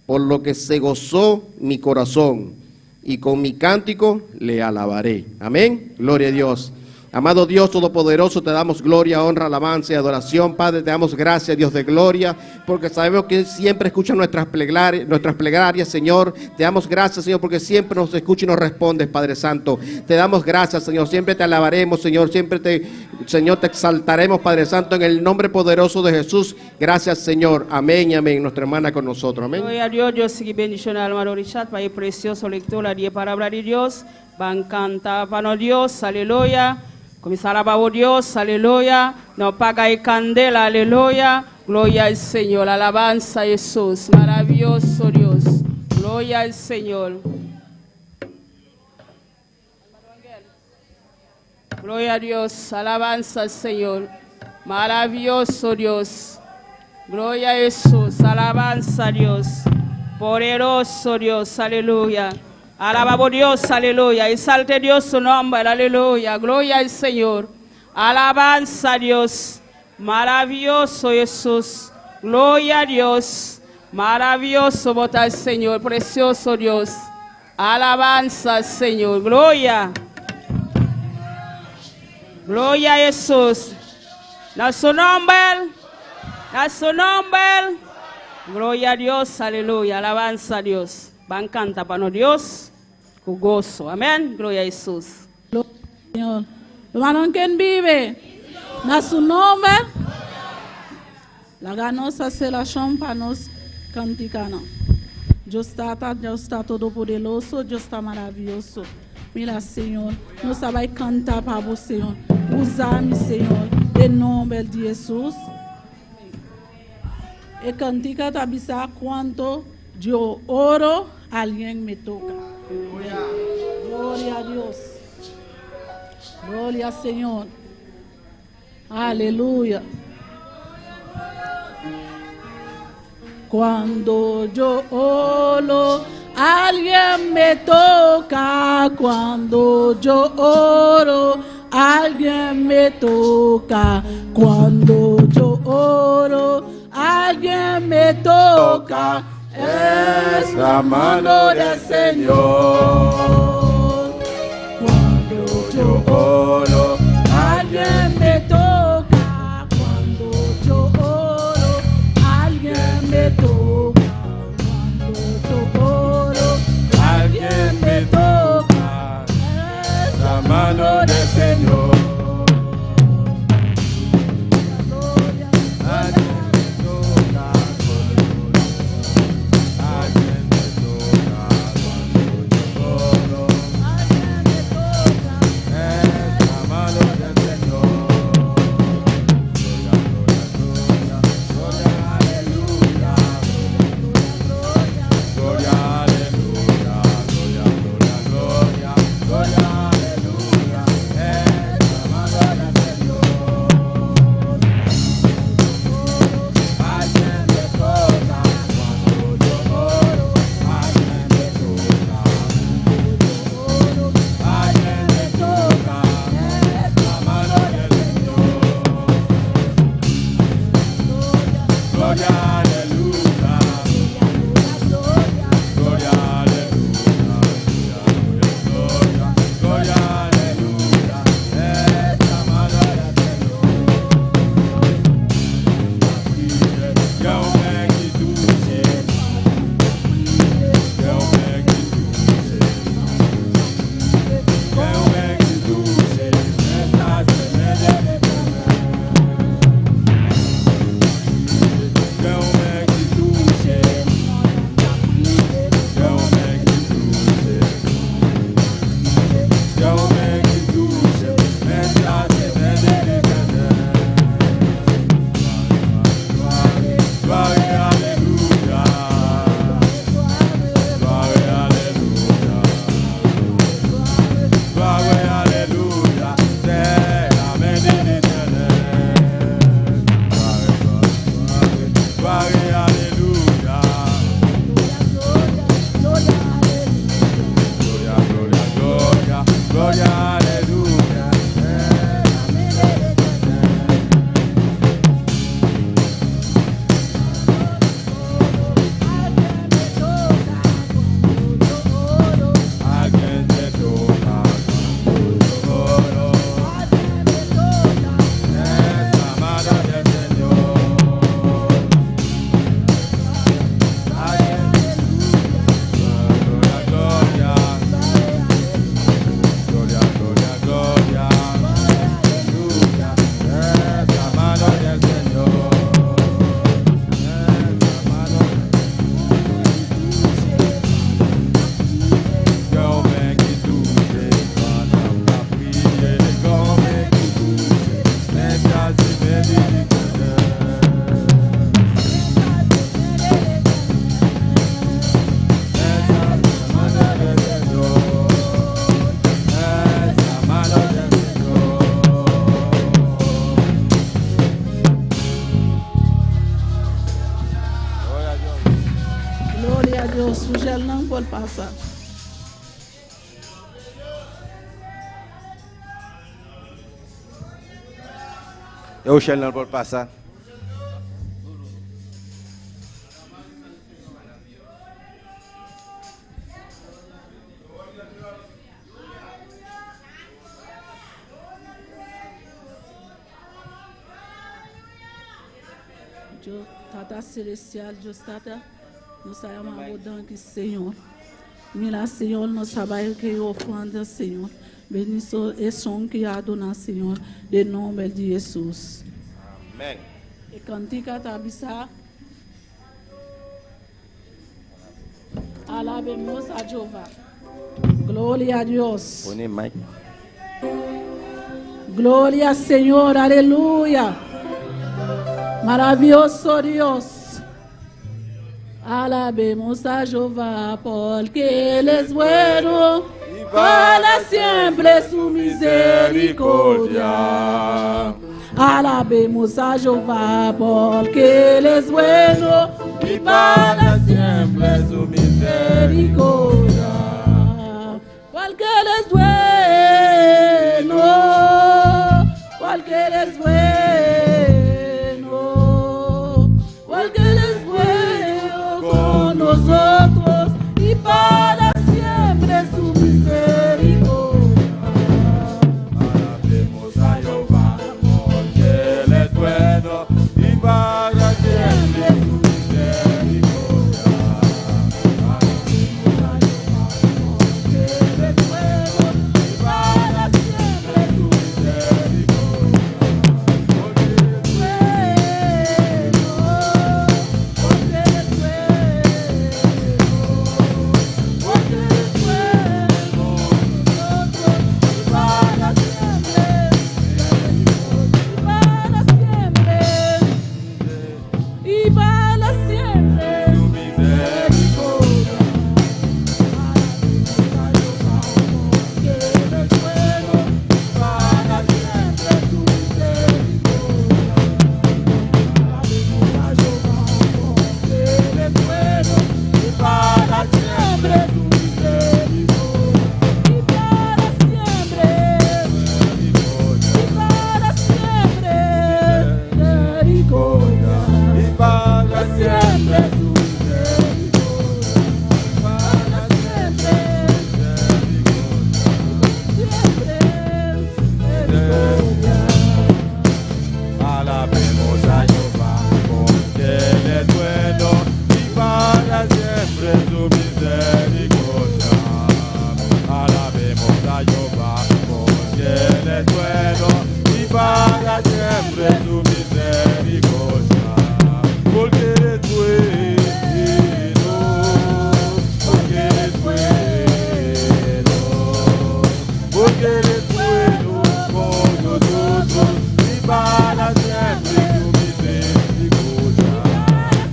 por lo que se gozó mi corazón, y con mi cántico le alabaré. Amén. Gloria a Dios. Amado Dios Todopoderoso, te damos gloria, honra, alabanza y adoración. Padre, te damos gracias, Dios de gloria, porque sabemos que siempre escuchas nuestras plegarias, Señor. Te damos gracias, Señor, porque siempre nos escuchas y nos respondes, Padre Santo. Te damos gracias, Señor. Siempre te alabaremos, Señor. Siempre te, Señor, te exaltaremos, Padre Santo, en el nombre poderoso de Jesús. Gracias, Señor. Amén y amén. Nuestra hermana con nosotros. Amén. Gloria a Dios. Dios sigue bendiciendo al hermano Richard para el precioso lectura de palabra de Dios. Van a cantar para Dios. Aleluya. Comienza a alabar a Dios, aleluya. No paga y candela, aleluya. Gloria al Señor, alabanza a Jesús. Maravilloso Dios. Gloria al Señor. Gloria a Dios, alabanza al Señor. Maravilloso Dios. Gloria a Jesús, alabanza a Dios. Poderoso Dios, aleluya. Alabamos a Dios, aleluya. Exalte Dios su nombre, aleluya. Gloria al Señor. Alabanza a Dios. Maravilloso Jesús. Gloria a Dios. Maravilloso bota al Señor. Precioso Dios. Alabanza al Señor. Gloria. Gloria a Jesús. A su nombre. A su nombre. Gloria a Dios, aleluya. Alabanza a Dios. Van canta para Dios con gozo. Amén. Gloria a Jesús. Señor. Hermano, ¿quién vive? Na su nombre. La ganosa se la chompa nos canticano. Dios está todopoderoso, Dios está maravilloso. Mira, Señor, nos vai cantar para você, Senhor. Usa-me, Senhor, em nome de Jesus. E cantica tabisa quanto yo oro, alguien me toca. Gloria a Dios. Gloria al Señor. Aleluya. Cuando yo oro, alguien me toca. Cuando yo oro, alguien me toca. Cuando yo oro, alguien me toca. Es la mano del Señor. Cuando yo oro, alguien me toca. Cuando yo oro, alguien me toca. Cuando yo oro, alguien me toca. Es la mano del Señor. Alguien me toca. por pasa. E ushernan por pasa. Dios Tata Celestial, Dios Tata, nos ta yama bo danki, Señor. Mira, Señor, nos ta bai ku e ofrenda, Señor. Bendiso esun ku a duna, Señor, den nomber di Hesus. Amèn. E kantika ta bisa. Alabemos a Jehová. Gloria a Dios. Pone mic. Gloria Señor, aleluya. Maravilloso Dios. Alabemos a Jehová porque Él es bueno. Para siempre su misericordia. Alabemos a Jehová porque Él es bueno y para siempre su misericordia. Porque Él es bueno, porque Él es bueno, porque Él es bueno con nosotros y para siempre su misericordia. Alabemos a Jehová, porque Él es bueno y para siempre su misericordia. Alabemos a Jehová, porque Él es bueno y para siempre su misericordia. Porque Él es Bueno, porque Él es bueno, porque Él es bueno con nosotros y para siempre, y para siempre, y para siempre. su misericordia. Porque Él es bueno, para siempre su misericordia. Alabemos a Jehová, porque Él es bueno, y para siempre su misericordia. Y para siempre, y para siempre, misericordia. Y para Para siempre su misericordia. Para siempre, siempre misericordia. Alabemos a Jehová, porque Él es bueno y para siempre su misericordia. Alabemos a Jehová, porque Él es bueno y para siempre su misericordia. Porque Él es bueno, porque Él es bueno, porque Él es bueno con nosotros y para siempre su misericordia.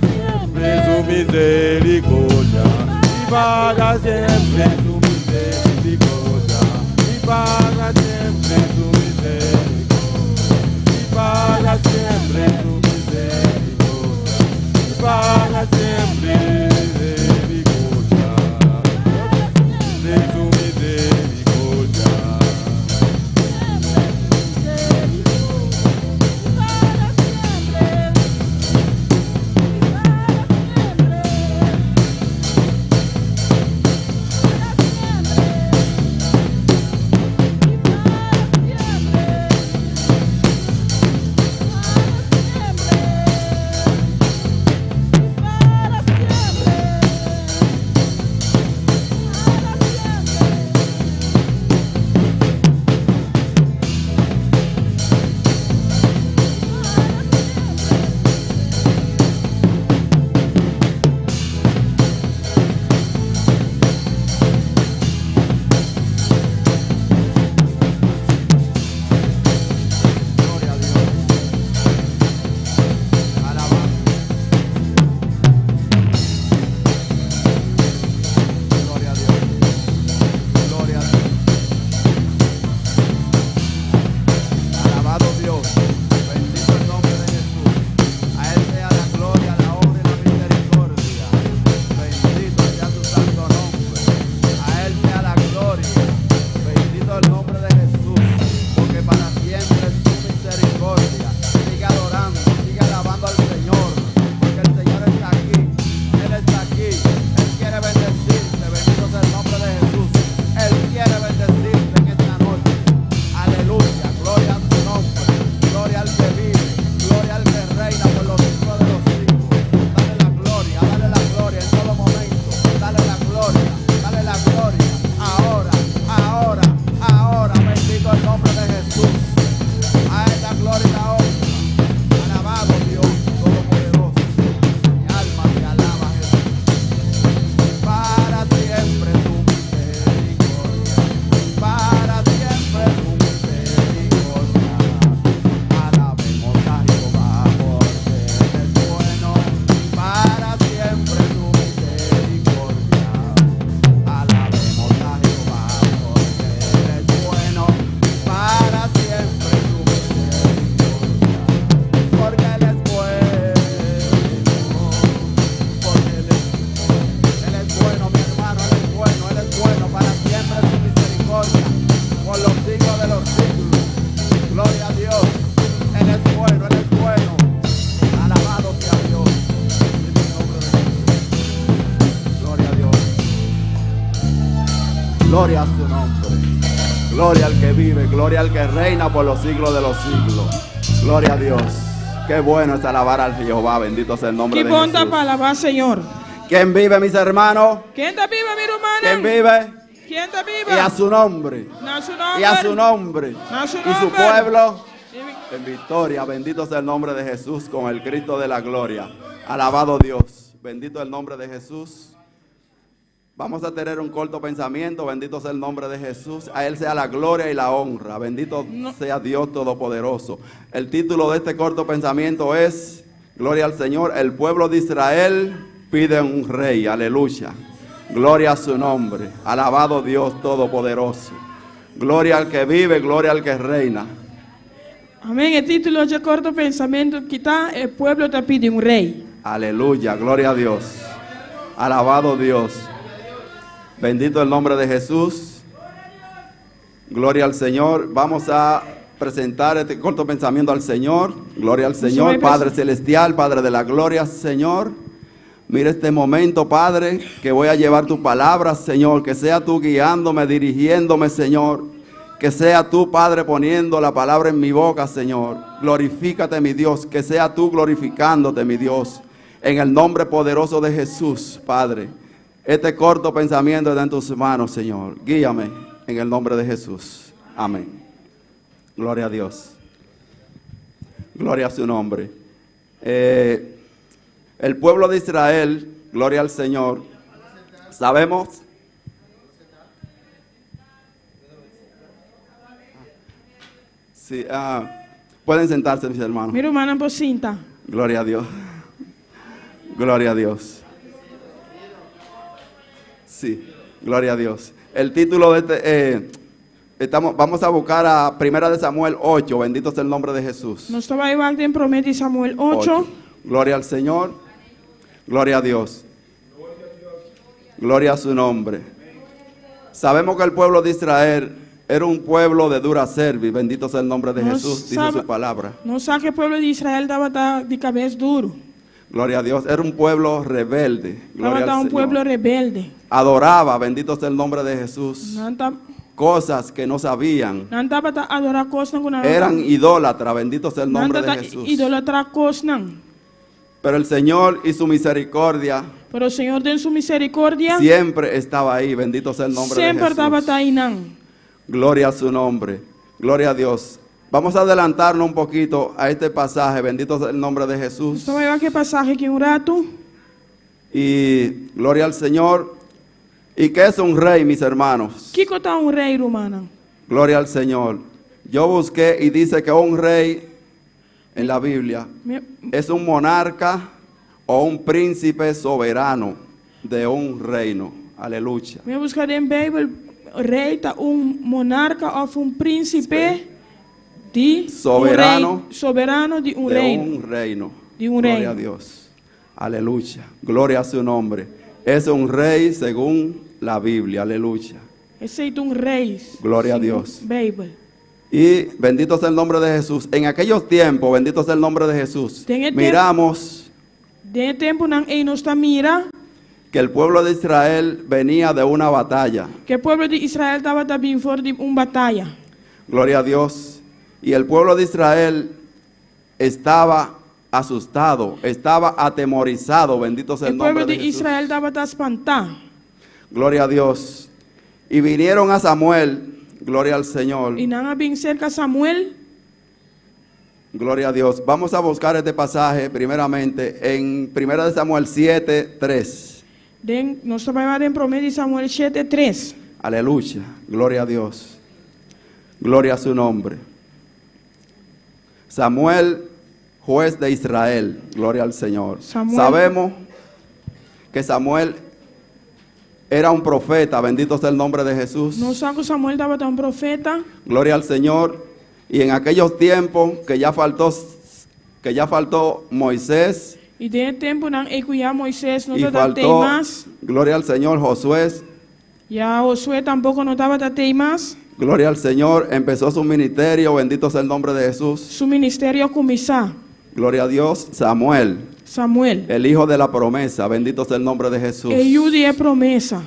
Siempre su misericordia y para siempre su misericordia y para siempre su misericordia y para siempre su misericordia y para siempre misericordia. De su misericordia. Para siempre, para siempre, para siempre. Gloria a su nombre. Gloria al que vive, gloria al que reina por los siglos de los siglos. Gloria a Dios. Qué bueno es alabar al Jehová. Bendito sea el nombre Ki de bon ta Jesús. pa alabá Señor. ¿Quién vive, mis hermanos? Ken ta biba, mi rumannan? ¿Quién vive? Ken ta biba? Y a su nombre. Na su nòmber. Y a su nombre. Na su Y su nòmber. pueblo en victoria. Bendito sea el nombre de Jesús con el Cristo de la gloria. Alabado Dios. Bendito el nombre de Jesús. Vamos a tener un corto pensamiento. Bendito sea el nombre de Jesús. A Él sea la gloria y la honra. Bendito sea Dios Todopoderoso. El título de este corto pensamiento es, Gloria al Señor, el pueblo de Israel pide un rey. Aleluya. Gloria a su nombre. Alabado Dios Todopoderoso. Gloria al que vive, gloria al que reina. Amèn. E título di e korto pensamentu aki ta E pueblo ta pidi un rei. Aleluya, gloria a Dios. Alabado Dios. Bendito el nombre de Jesús. Gloria al Señor. Vamos a presentar este corto pensamiento al Señor. Gloria al Señor, Padre Celestial, Padre de la Gloria, Señor. Mira este momento, Padre, que voy a llevar tu palabra, Señor. Que sea tú guiándome, dirigiéndome, Señor. Que sea tú, Padre, poniendo la palabra en mi boca, Señor. Glorifícate, mi Dios. Que sea tú glorificándote, mi Dios. En el nombre poderoso de Jesús, Padre. Este corto pensamiento está en tus manos, Señor. Guíame en el nombre de Jesús. Amén. Gloria a Dios. Gloria a su nombre. El pueblo de Israel, gloria al Señor. Sabemos. Sí, pueden sentarse, mis hermanos. Mi rumannan por sinta. Gloria a Dios. Gloria a Dios. Sí, gloria a Dios. El título de este, vamos a buscar a Primera de Samuel 8, bendito sea el nombre de Jesús. Nos ta bai wak den promé di Samuel 8. 8. Gloria al Señor. Gloria a Dios. Gloria a su nombre. Sabemos que el pueblo de Israel era un pueblo de dura cerviz. Bendito sea el nombre de No Jesús, dice sabe- su palabra. Nos sa ku e pueblo di Israel tabata di kabes duru. Gloria a Dios. Era un pueblo rebelde. Gloria Tabata al un Señor. pueblo rebelde. Adoraba, bendito sea el nombre de Jesús, Nan ta cosas que no sabían. nan tabata adorá kosnan ku nan Eran idólatras, bendito sea el nan nombre de tabata Jesús. idolatrá kosnan. Pero el Señor y su misericordia Pero Señor den su miserikordia siempre estaba ahí, bendito sea el nombre de semper Jesús. tabata einan. Gloria a su nombre, gloria a Dios. Vamos a adelantarnos un poquito a este pasaje, bendito sea el nombre de Jesús. Nos ta bai wak e pasahe aki un ratu. Y gloria al Señor. ¿Y qué es un rey, mis hermanos? Kiko ta un rei, rumannan? Gloria al Señor. Yo busqué y dice que un rey en la Biblia Mi- es un monarca o un príncipe soberano de un reino. Aleluya. Mi a buska den Beibel, rei ta un monarka òf un prínsipe di Soberano. un rei, soberano di un de reino. un reino. Di un Gloria reino. a Dios. Aleluya. Gloria a su nombre. Es un rey según la Biblia. Aleluya. Esei ta un rei. Gloria a segun Dios. Beibel. Y bendito sea el nombre de Jesús. En aquellos tiempos, bendito sea el nombre de Jesús. Den e tem- Miramos Den e tempunan ei nos ta mira que el pueblo de Israel venía de una batalla. ku e pueblo di Israel tabata bin for di un bataya. Gloria a Dios. Y el pueblo de Israel estaba asustado, estaba atemorizado. Bendito sea E el pueblo nombre de di Jesús. Israel tabata spantá. Gloria a Dios. Y vinieron a Samuel, gloria al Señor. I nan a bin serka Samuel. Gloria a Dios. Vamos a buscar este pasaje primeramente en 1 de Samuel 7, 3. Den, nos ta bai wak den promé di Samuel 7, 3. Aleluya. Gloria a Dios. Gloria a su nombre. Samuel, juez de Israel. Gloria al Señor. Samuel. Sabemos que Samuel era un profeta. Bendito sea el nombre de Jesús. Nos sa ku Samuel tabata un profeta. Gloria al Señor. Y en aquellos tiempos que ya faltó Moisés I den e tempunan ei ku ya Moises no y tabata faltó, mas. gloria al Señor, Josué. Ya Josué tampoko no tabata mas. Gloria al Señor, empezó su ministerio, bendito sea el nombre de Jesús. Su ministerio a kuminsá. Gloria a Dios, Samuel, Samuel. el hijo de la promesa, bendito sea el nombre de Jesús. E yu di e promesa.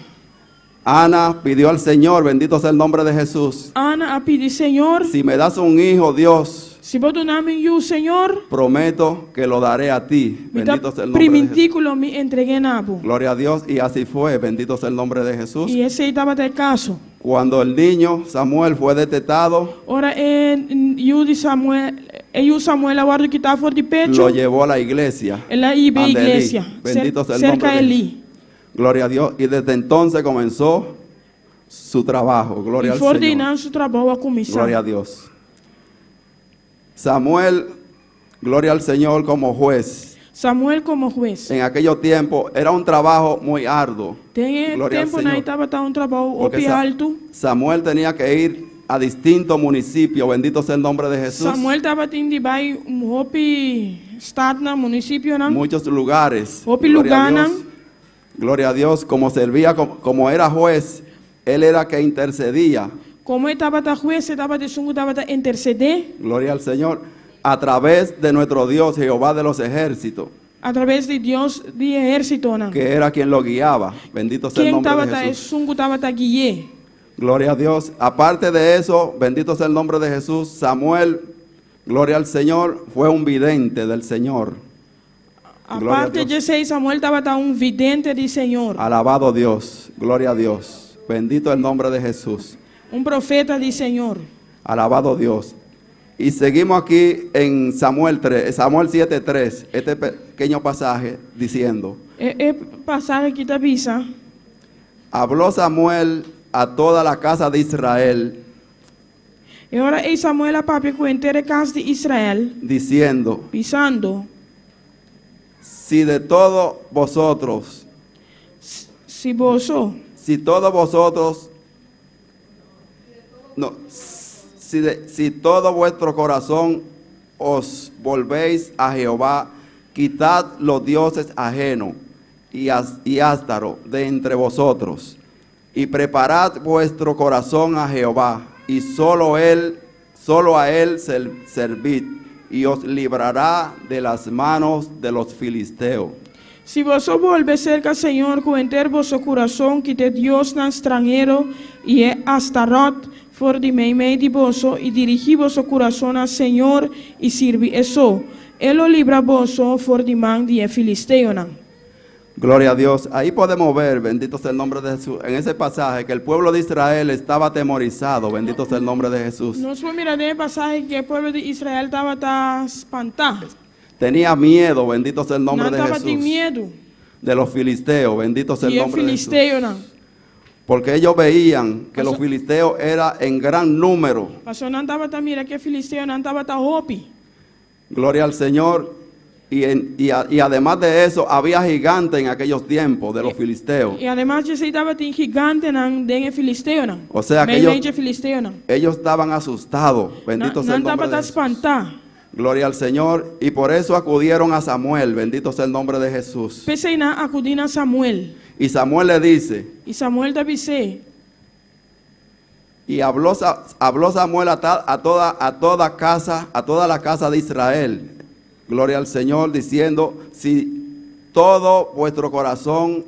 Ana pidió al Señor, bendito sea el nombre de Jesús. Ana a pidi Señor. Si me das un hijo, Dios. Si bo duna mi un yu, Señor. Prometo que lo daré a ti. Mi ta Bendito sea el nombre de Jesús. primintí ku lo mi entreg'é na bo. Gloria a Dios. Y así fue. Bendito sea el nombre de Jesús. I esei tabata e kaso. Cuando el niño Samuel fue detetado. Ora e yu di Samuel, e yu Samuel a wòrdu kitá for di pechu. Lo llevó a la iglesia. El a hiba e ande Elí. iglesia, Bendito sea el nombre serka de Elí. Jesús. Gloria a Dios. Y desde entonces comenzó su trabajo. Gloria I al for di Señor. einan su trabou a kuminsá. Gloria a Dios. Samuel, gloria al Señor como juez. Samuel komo hues. En aquellos tiempos era un trabajo muy arduo. Den e Gloria al temponan Señor. tabata un trabou Porque hopi Sa- altu. Samuel tenía que ir a distintos municipios. Bendito sea el nombre de Jesús. Samuel tabatin di bai un hopi statnan, munisipionan. Muchos lugares. Hopi Gloria a lugánan. Dios. Gloria a Dios. Como servía, como, como era juez, él era que intercedía. Komo e tabata hues, e tabata esun ku tabata intersedé. Gloria al Señor. A través de nuestro Dios, Jehová de los ejércitos. A traves di Dios di ehérsitonan. Que era quien lo guiaba. Bendito sea el Ken nombre de tabata Jesús. esun ku tabata gui'é. Gloria a Dios. Aparte de eso, bendito sea el nombre de Jesús, Samuel, gloria al Señor, fue un vidente del Señor. Gloria a Aparte Dios. di esei, Samuel tabata un vidente di Señor. Alabado Dios, gloria a Dios. Bendito el nombre de Jesús. Un profeta di Señor. Alabado Dios. Y seguimos aquí en Samuel 3, Samuel 7:3, este pequeño pasaje diciendo: E, e pasahe aki ta bisa. Habló Samuel a toda la casa de Israel. E ora ei Samuel a papia ku henter e kas di Israel. Diciendo: Bisando. Si de todos vosotros. Si boso. Si todos vosotros. No, si, de, si todo vuestro corazón os volvéis a Jehová, quitad los dioses ajenos y, as, y Ástaro de entre vosotros, y preparad vuestro corazón a Jehová, y solo él, solo a él servid, y os librará de las manos de los filisteos. Si boso bolbe serka Señor ku henter boso kurason, kita e diosnan stranhero i e Astarot for di meimei di boso, i dirigí boso kurason na Señor i sirbi e so, e lo libra boso for di man di e filisteonan. Gloria a Dios. Ahí podemos ver, bendito sea el nombre de Jesús, en ese pasaje que el pueblo de Israel estaba atemorizado, bendito sea el nombre de Jesús. Nos por mira den e pasahe ku e pueblo di Israel tabata spantá. Tenía miedo, bendito sea el nombre Nan de tabatin Jesús. miedu. De los filisteos, bendito sea el Di e nombre de Jesús. filisteonan. Porque ellos veían que los Paso- filisteos eran en gran número. Pasobra nan tabata mira ku e filisteonan tabata hopi. Gloria al Señor. Y, en- y, a- y además de eso, había gigantes en aquellos tiempos de los filisteos. I ademas di esei tabatin gigantenan den e filisteonan. O sea que Meimei ellos, di e filisteonan. ellos estaban asustados. Bendito sea Nan el nombre de tabata Jesús. spantá. Gloria al Señor. Y por eso acudieron a Samuel. Bendito sea el nombre de Jesús. P'esei nan a akudí na Samuel. Y Samuel le dice, I Samuel ta bis'é. y habló, habló Samuel a, ta- a toda, a toda casa, a toda la casa de Israel. Gloria al Señor, diciendo, si todo vuestro corazón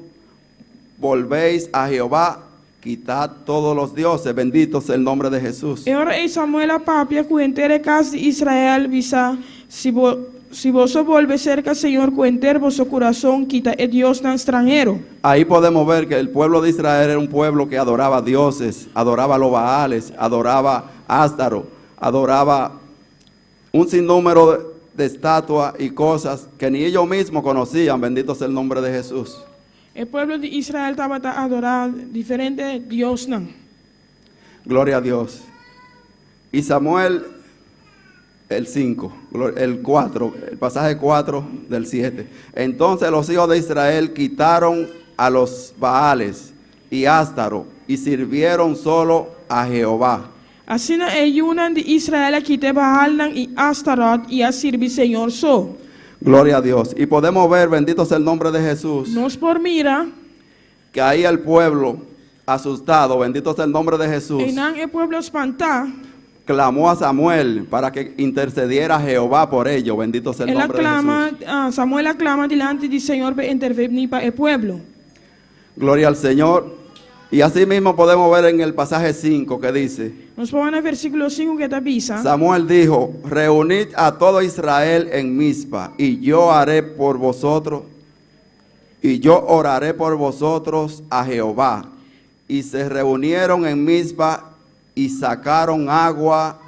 volvéis a Jehová, quitad todos los dioses. Bendito sea el nombre de Jesús. E ora ei Samuel a papia ku henter e kas di Israel, bisa, Si bo, si boso bolbe serka Señor ku henter boso kurason, kita e diosnan stranhero. Ahí podemos ver que el pueblo de Israel era un pueblo que adoraba dioses, adoraba a los Baales, adoraba a Ástaro, adoraba un sinnúmero de, de estatuas y cosas que ni ellos mismos conocían. Bendito sea el nombre de Jesús. E pueblo di Israel tabata adorá diferente diosnan. Gloria a Dios. Y Samuel, el 5, el 4, el pasaje 4 del 7. Entonces los hijos de Israel quitaron a los Baales y Ástaro y sirvieron solo a Jehová. Asina e yunan di Israel a kita e Baalnan i Astarot i a sirbi Señor so. Gloria a Dios. Y podemos ver, bendito sea el nombre de Jesús, Nos por mira, que ahí el pueblo asustado, bendito sea el nombre de Jesús, einan e pueblo spantá, clamó a Samuel para que intercediera a Jehová por ellos. Bendito sea el el a nombre de klama, Jesús. ah, Samuel a klama dilanti di Señor pa intervení pa e pueblo. Gloria al Señor. Y así mismo podemos ver en el pasaje 5 que dice, Nos por wak versíkulo 5 ku ta bisa. Samuel dijo: "Reunid a todo Israel en Mizpa, y yo haré por vosotros, y yo oraré por vosotros a Jehová". Y se reunieron en Mizpa y sacaron agua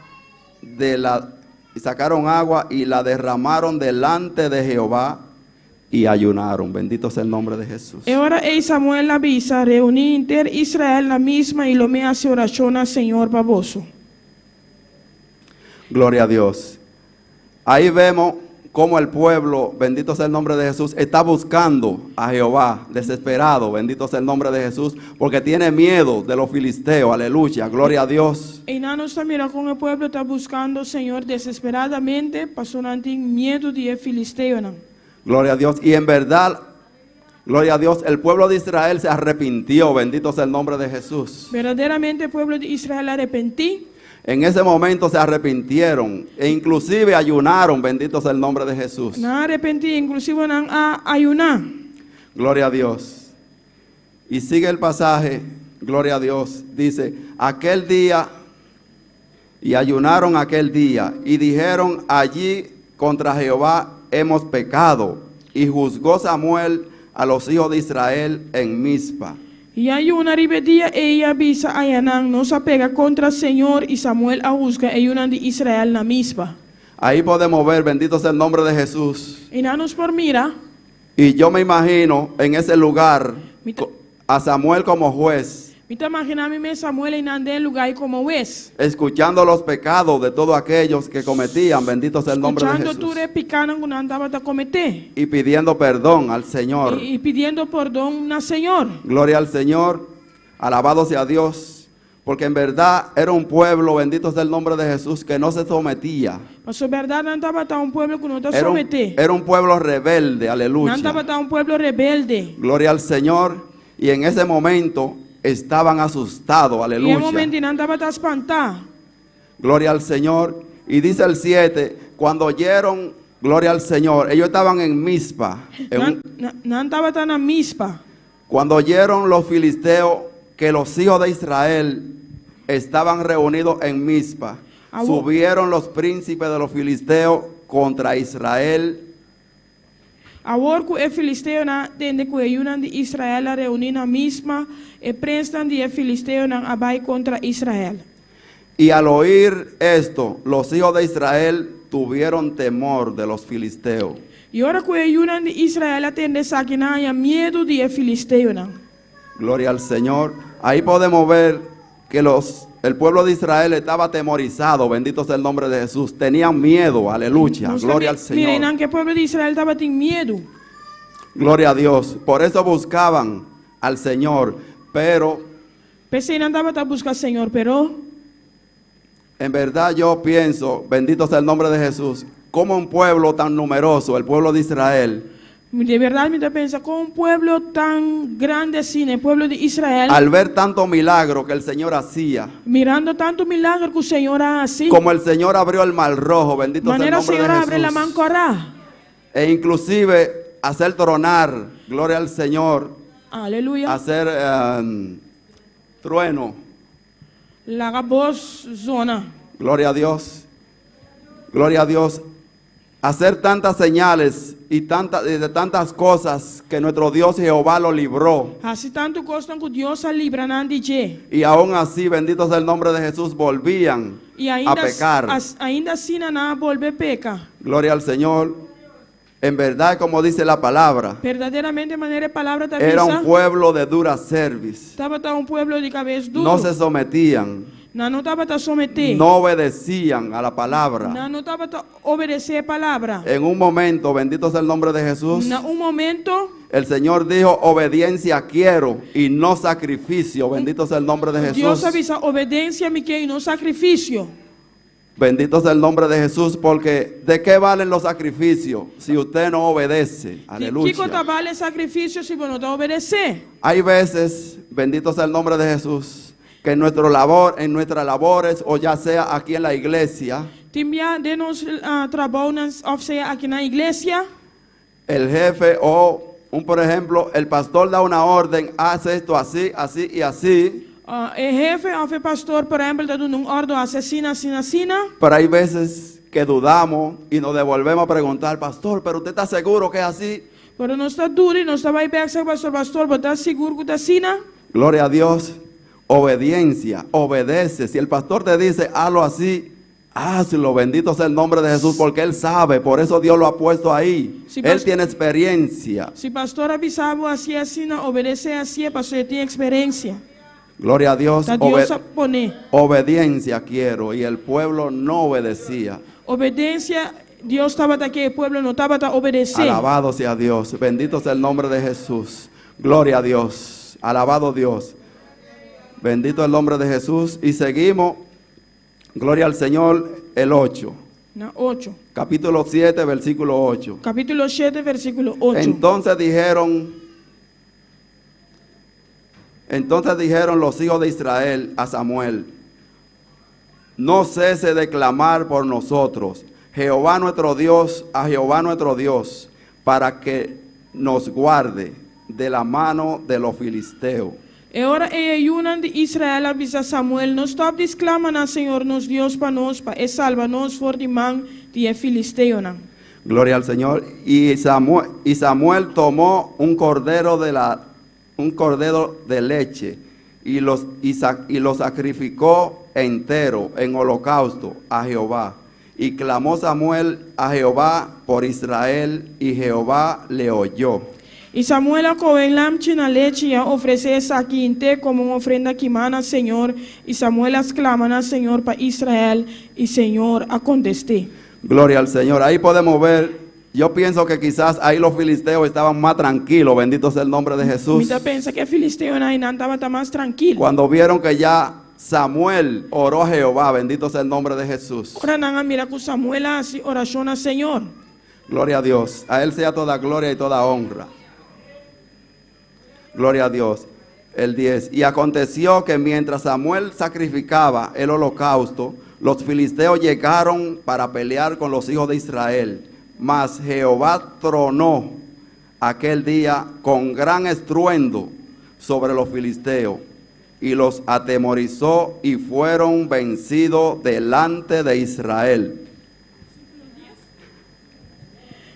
y la derramaron delante de Jehová y ayunaron. Bendito sea el nombre de Jesús. E ora ei Samuel a bisa: "Reuní henter Israel na Mispa i lo mi hasi orashon na Señor pa boso." Gloria a Dios. Ahí vemos cómo el pueblo, bendito sea el nombre de Jesús, está buscando a Jehová, desesperado, bendito sea el nombre de Jesús, porque tiene miedo de los filisteos, aleluya, gloria a Dios. Einan nos ta mira kon e pueblo ta buskando Señor desesperadamente, pasobra nan tin miedu di e filisteonan. Gloria a Dios. Y en verdad, gloria a Dios, el pueblo de Israel se arrepintió, bendito sea el nombre de Jesús. Berdaderamente e pueblo di Israel a arepentí. En ese momento se arrepintieron e inclusive ayunaron, bendito sea el nombre de Jesús. Nan a arepentí, inklusive nan a ayuná. Gloria a Dios. Y sigue el pasaje, gloria a Dios. Dice: "Aquel día, y ayunaron aquel día, y dijeron allí: Contra Jehová hemos pecado". Y juzgó Samuel a los hijos de Israel en Mizpa. I a yuna riba e dia ei i a bisa ayanan: "Nos a peka kontra Señor", i Samuel a husga e yunan di Israel na Mispa. Ahí podemos ver, bendito sea el nombre de Jesús. Einan nos por mira. Y yo me imagino en ese lugar a Samuel como juez, Mi ta imaginá mi mes Samuel einan den e lugá ei komo hues. Escuchando los pecados de todos aquellos que cometían, bendito sea el nombre de Skuchando Jesús. Tur e pikánan ku nan tabata kometé. Y pidiendo perdón al Señor. I pidiendo pordon na Señor. Gloria al Señor, alabado sea Dios, porque en verdad era un pueblo, bendito sea el nombre de Jesús, que no se sometía. Pasobra bèrdat nan tabata un pueblo ku no ta someté. Era un pueblo rebelde, Nan aleluya. Tabata un pueblo rebelde. Gloria al Señor. Y en ese momento estaban asustados, I e aleluya. momento nan tabata spantá. Gloria al Señor. Y dice el 7, cuando oyeron, gloria al Señor, ellos estaban en Mizpa. Nan, nan tabata na Mispa. Cuando oyeron los filisteos que los hijos de Israel estaban reunidos en Mizpa, subieron los príncipes de los filisteos contra Israel. Awor ku e filisteonan a tende ku e yunan di Israel a reuní na Mispa, e prensnan di e filisteonan a bai kontra Israel. Y al oír esto, los hijos de Israel tuvieron temor de los filisteos. I ora ku e yunan di Israel a tende esaki, nan a haña miedu di e filisteonan. Gloria al Señor. Ahí podemos ver que el pueblo de Israel estaba atemorizado, bendito sea el nombre de Jesús. Tenían miedo, aleluya. Nos Gloria al Mira, Señor. ku e pueblo di Israel tabatin miedu. Gloria a Dios. Por eso buscaban al Señor. Pero P'esei nan tabata buska Señor, pero en verdad yo pienso, bendito sea el nombre de Jesús, como un pueblo tan numeroso, el pueblo de Israel, di bèrdat mi ta pensa kon un pueblo tan grandi asina, e pueblo di Israel, al ver tanto milagro que el Señor hacía, mirando tantu milager ku Señor a hasi, como el Señor abrió el mar rojo, bendito sea el manera nombre Señor de a habri Jesús, Laman Kòrá. E inclusive hacer tronar, gloria al Señor, Aleluya. Hacer trueno, Laga bos zona. Gloria a Dios, gloria a Dios, hacer tantas señales y de tantas cosas que nuestro Dios Jehová lo libró. Hasi tantu kos ku Dios a libra nan di dje. Y aún así, bendito sea el nombre de Jesús, volvían I a ainda, pecar. Ainda asina nan a bolbe peka. Gloria al Señor. En verdad, como dice la palabra, Berdaderamente, manera e palabra era ta un bisa, pueblo de dura cerviz. Tabata un pueblo di kabes duru. No se sometían, Nan no tabata someté. No obedecían a la palabra. Nan no tabata obedesé e palabra. En un momento, bendito sea el nombre de Jesús, Na un momento, el Señor dijo: "Obediencia quiero y no sacrificio". Bendito sea el nombre de Dios Jesús. a bisa: "Obedensia mi ke i no sakrifisio". Bendito sea el nombre de Jesús, porque ¿de qué valen los sacrificios si usted no obedece? Kiko Aleluya. ta bal sakrifisio si bo no ta obedesé? Hay veces, bendito sea el nombre de Jesús, que en nuestro labor, en nuestras labores, o ya sea aquí en la iglesia, Tin bia den nos trabou òf sea aki na iglesia, el jefe o Un por ejemplo, el pastor da una orden, hace esto así, así y así. E hefe òf e pastor, por ehèmpel, ta duna un òrdu, hasi asina, asina, asina. Pero hay veces que dudamos y nos devolvemos a preguntar, pastor, pero usted está seguro que es así? Pero nos ta duda i nos ta bai bèk serka pastor, pastor, bo ta sigur ku ta asina? Gloria a Dios. Obediencia, obedece. Si el pastor te dice, hazlo así, hazlo. Bendito sea el nombre de Jesús, porque él sabe, por eso Dios lo ha puesto ahí. Sí, Él tiene experiencia. Si pastor a bisa bo hasié asina, obedesé hasié, pasobra e tin eksperensia. Gloria a Dios. Ta Dios a pon'é. Obediencia quiero. Y el pueblo no obedecía. Obedensia Dios tabata ke, e pueblo no tabata obedesé. Alabado sea Dios. Bendito sea el nombre de Jesús. Gloria a Dios. Alabado Dios. Bendito el nombre de Jesús. Y seguimos. Gloria al Señor. El 8. Na ocho. Capítulo 7, versículo 8. Kapítulo shete, versíkulo ocho. Entonces dijeron, entonces dijeron los hijos de Israel a Samuel, no cese de clamar por nosotros, Jehová nuestro Dios, a Jehová nuestro Dios, para que nos guarde de la mano de los filisteos. E ora ei e yunan di Israel a bisa Samuel, No stòp di sklama na señor nos Dios pa nos, pa e salba nos for di man di e filisteonan. Gloria al Señor. Y Samuel, y Samuel tomó un cordero de la un cordero de leche y los y, y lo sacrificó entero en holocausto a Jehová. Y clamó Samuel a Jehová por Israel y Jehová le oyó. I Samuel a kohe un lamchi na lechi i a ofresé esaki henter komo un ofrenda kimá na señor, i Samuel a sklama na señor pa Israel, i señor a kontest'é. Gloria al Señor. Ahí podemos ver, yo pienso que quizás ahí los filisteos estaban más tranquilos, bendito sea el nombre de Mi Jesús. ta pensa ku e filisteonan einan tabata mas trankil. Cuando vieron que ya Samuel oró a Jehová, bendito sea el nombre de Jesús. Ora nan a mira ku Samuel a hasi orashon na Señor. Gloria a Dios. A Él sea toda gloria y toda honra. Gloria a Dios. El 10. Y aconteció que mientras Samuel sacrificaba el holocausto, los filisteos llegaron para pelear con los hijos de Israel. Mas Jehová tronó aquel día con gran estruendo sobre los filisteos y los atemorizó y fueron vencidos delante de Israel.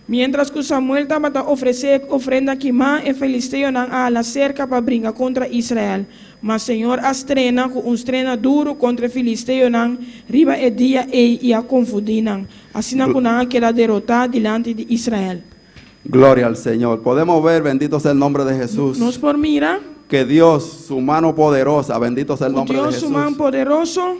Miéntras ku Samuel tabata ofresé e ofrenda kimá, e filisteonan a hala serka pa bringa kontra Israel. Ma señor a strena ku un strena duru kontra e filisteonan riba e dia ei i a konfundí nan, asina ku nan a keda derotá dilanti di Israel. Gloria al Señor. Podemos ver, bendito sea el nombre de Jesús. Nos por mira. Que Dios, su mano poderosa, bendito sea el Ku nombre de Dios su Jesús. man poderoso.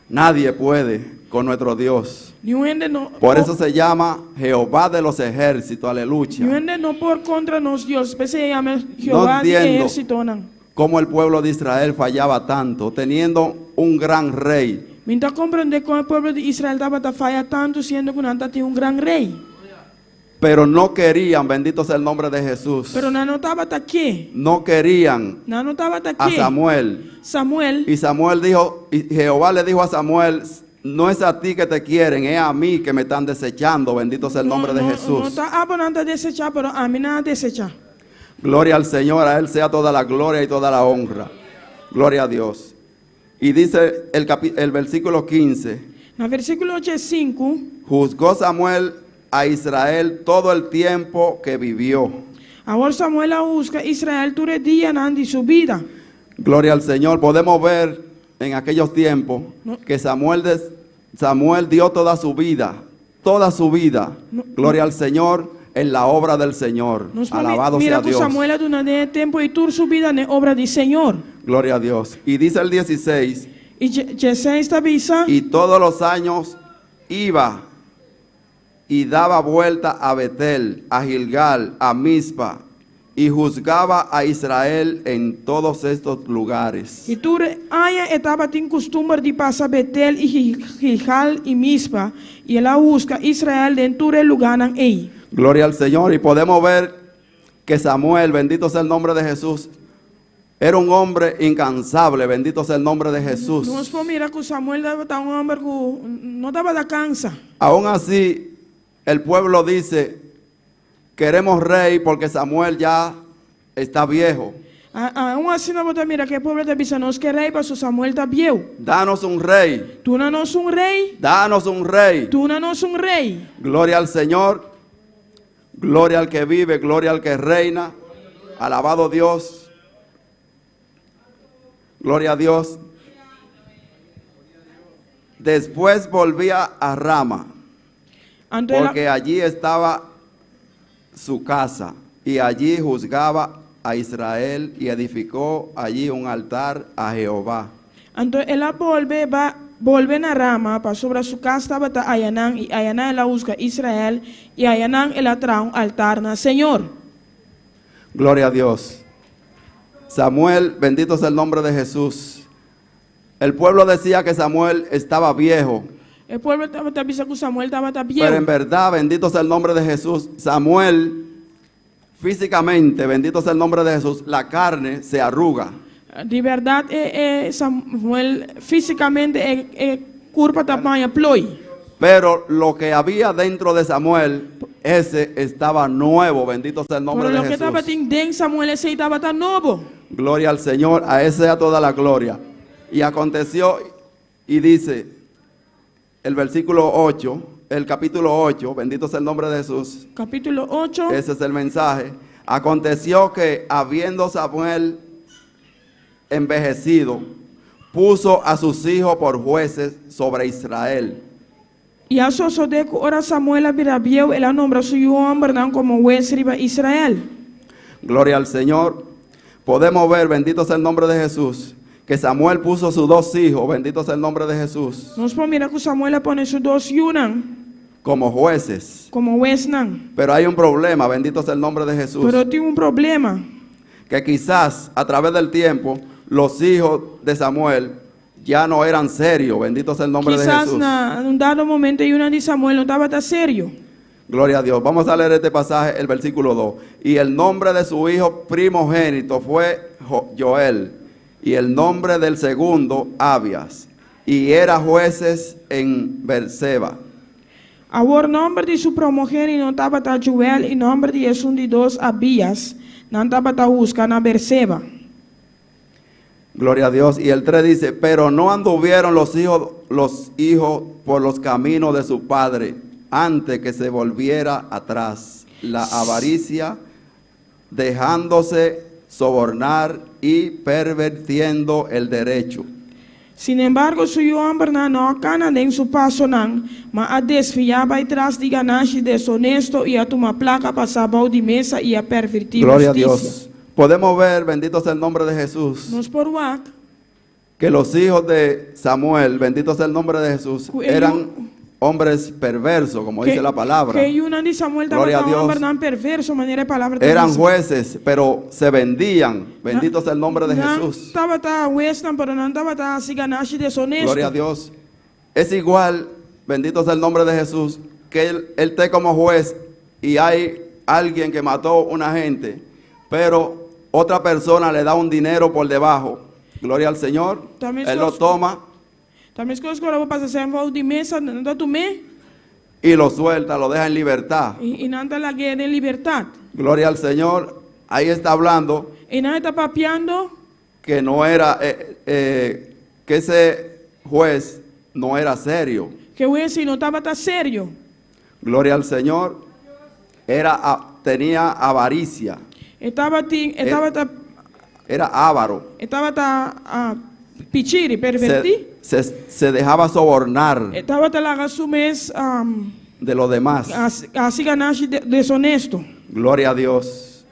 Nadie puede con nuestro Dios. Niun hende no Por eso se llama Jehová de los ejércitos, aleluya. Niun hende no por kontra nos Dios, p'esei e yama Jehová No di entiendo ehérsitonan. cómo el pueblo de Israel fallaba tanto, teniendo un gran rey. Mi no ta komprondé kon e pueblo di Israel tabata faya tantu siendo ku nan ta tin un gran rei. Pero no querían, bendito sea el nombre de Jesús. Pero nan no tabata ke. No querían Nan no tabata a ke. Samuel. Samuel. Y Samuel dijo, y Jehová le dijo a Samuel, no es a ti que te quieren, es a mí que me están desechando, bendito sea el nombre de No, Jesús. no ta abo nan ta desechá, pero ami nan a desechá. Gloria al Señor, a Él sea toda la gloria y toda la honra. Gloria a Dios. Y dice el, el versículo 15. Na versíkulo 85. Juzgó Samuel a Israel todo el tiempo que vivió. Awor Samuel a husga Israel tur e dianan di su bida. Gloria al Señor. Podemos ver en aquellos tiempos que Samuel, Samuel dio toda su vida, toda su vida. Gloria al Señor en la obra del Señor. Nos por Alabado mira sea ku Dios. Samuel a duna den e tempu ei tur su bida n'e obra di Señor. Gloria a Dios. Y dice el 16. I diesseis ta bisa. Y todos los años iba y daba vuelta a Betel, a Gilgal, a Mizpa, y juzgaba a Israel en todos estos lugares. I tur aña e tabatin kustumber di pasa Betel i Gilgal i Mizpa, i el a husga Israel den tur e lugánan ei. Gloria al Señor. Y podemos ver que Samuel, bendito sea el nombre de Jesús, era un hombre incansable, bendito sea el nombre de Jesús. Nos por mira ku Samuel tabata un hòmber ku no tabata kansa. Aún así, el pueblo dice Queremos rey porque Samuel ya está viejo. Aun asina bo ta mira ku e pueblo ta bisa, Nos ke rei, paso Samuel ta bieu. Danos un rey. Duna nos un rei. Danos un rey. Duna nos un rei. Gloria al Señor. Gloria al que vive, gloria al que reina. Alabado Dios. Gloria a Dios. Después volvía a Rama, Anto el a, porque allí estaba su casa, y allí juzgaba a Israel y edificó allí un altar a Jehová. Anto el a bolbe ba bolbe na Rama, pasobra su kas tabata ayanan, i ayanan el a husga Israel, i ayanan el a traha un altar na Señor. Gloria a Dios. Samuel, bendito sea el nombre de Jesús. El pueblo decía que Samuel estaba viejo, E pueblo tabata bisa ku Samuel tabata pero en bieu. verdad, bendito sea el nombre de Jesús, Samuel físicamente, bendito sea el nombre de Jesús, la carne se arruga. Di bèrdat e e Samuel físikamente e e kurpa ta paña ploi. Pero lo que había dentro de Samuel, ese estaba nuevo, bendito sea el nombre Pero de loke Jesús. tabatin den Samuel esei tabata nobo. Gloria al Señor, a ese sea toda la gloria. Y aconteció, y dice el versículo 8, el capítulo 8, bendito sea el nombre de Jesús, Kapítulo 8. ese es el mensaje. Aconteció que habiendo Samuel envejecido, puso a sus hijos por jueces sobre Israel. I a sosodé ku ora Samuel a bira bieu, el a nombra su yu hòmbernan komo hues riba Israel. Gloria al Señor. Podemos ver, bendito sea el nombre de Jesús, que Samuel puso sus dos hijos, bendito sea el nombre de Jesús, Nos por mira ku Samuel a pone su dos yunan como jueces. komo huesnan. Pero hay un problema, bendito sea el nombre de Jesús, Pero tin un problema. que quizás a través del tiempo los hijos de Samuel ya no eran serios, bendito sea el nombre de Kisas Jesús. na un dado momento e yunan di Samuel no tabata serio. Gloria a Dios. Vamos a leer este pasaje, el versículo 2. Y el nombre de su hijo primogénito fue Joel, y el nombre del segundo, Abias. Y era jueces en Berseba. Awor nòmber di su primogénito tabata Joel i nòmber di esun di dos Abias. Nan tabata husga na Berseba. Gloria a Dios. Y el 3 dice, pero no anduvieron los hijos por los caminos de su padre antes que se volviera atrás. La avaricia, dejándose sobornar y pervertiendo el derecho. Sin embargo, su yu hòmbernan no a kana den su pasonan, ma a desviá bai tras di ganashi deshonesto i a tuma plaka pasa bou di mesa i a pervertí Gloria a hustisia. Dios. Podemos ver, bendito sea el nombre de Jesús, Nos por wak, que los hijos de Samuel, bendito sea el nombre de Jesús, eran hombres perversos, como dice la palabra. Ku e yunan di Samuel Gloria a tabata Dios. hòmbernan perverso, manera e palabra ta Eran bisa. jueces, pero se vendían. Bendito sea el nombre de Nan Jesús. tabata huesnan, pero nan tabata hasi ganashi deshonesto. Gloria a Dios. Es igual, bendito sea el nombre de Jesús, que él esté como juez y hay alguien que mató una gente, pero otra persona le da un dinero por debajo. Gloria al Señor. También Él lo toma Tambe meskos ku ora bo pasa sèn bou di mesa, nan ta tum'é y lo suelta, lo deja en libertad. i nan ta lag'é den libertat. Gloria al Señor. Ahí está hablando Einan e ta papiando que no era, que ese juez no era serio. ku e hues no tabata serio. Gloria al Señor. Tenía avaricia, E tabatin, e tabata, era avaro. e tabata pichiri, pervertí. Se dejaba sobornar E tabata laga su mes de los demás. hasi ganashi deshonesto. Gloria a Dios.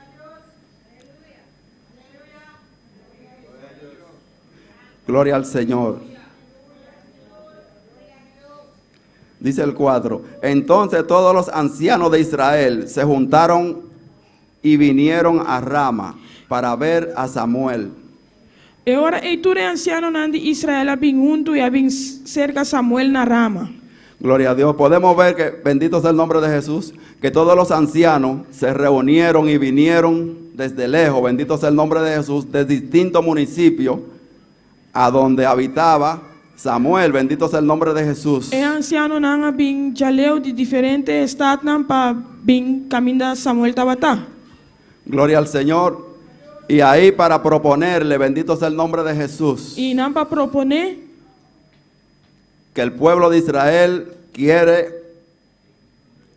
Gloria al Señor. Dice el 4. Entonces todos los ancianos de Israel se juntaron y vinieron a Rama para ver a Samuel. E ora ei tur e ansianonan di Israel a bin huntu i a bin serka Samuel na Rama. Gloria a Dios. Podemos ver que, bendito sea el nombre de Jesús, que todos los ancianos se reunieron y vinieron desde lejos, bendito sea el nombre de Jesús, de distintos municipios a donde habitaba Samuel, bendito sea el nombre de Jesús. E ansianonan a bin djaleu di diferente statnan pa bin kaminda Samuel tabata. Gloria al Señor. Y ahí para proponerle, bendito sea el nombre de Jesús, I nan pa proponé que el pueblo de Israel quiere,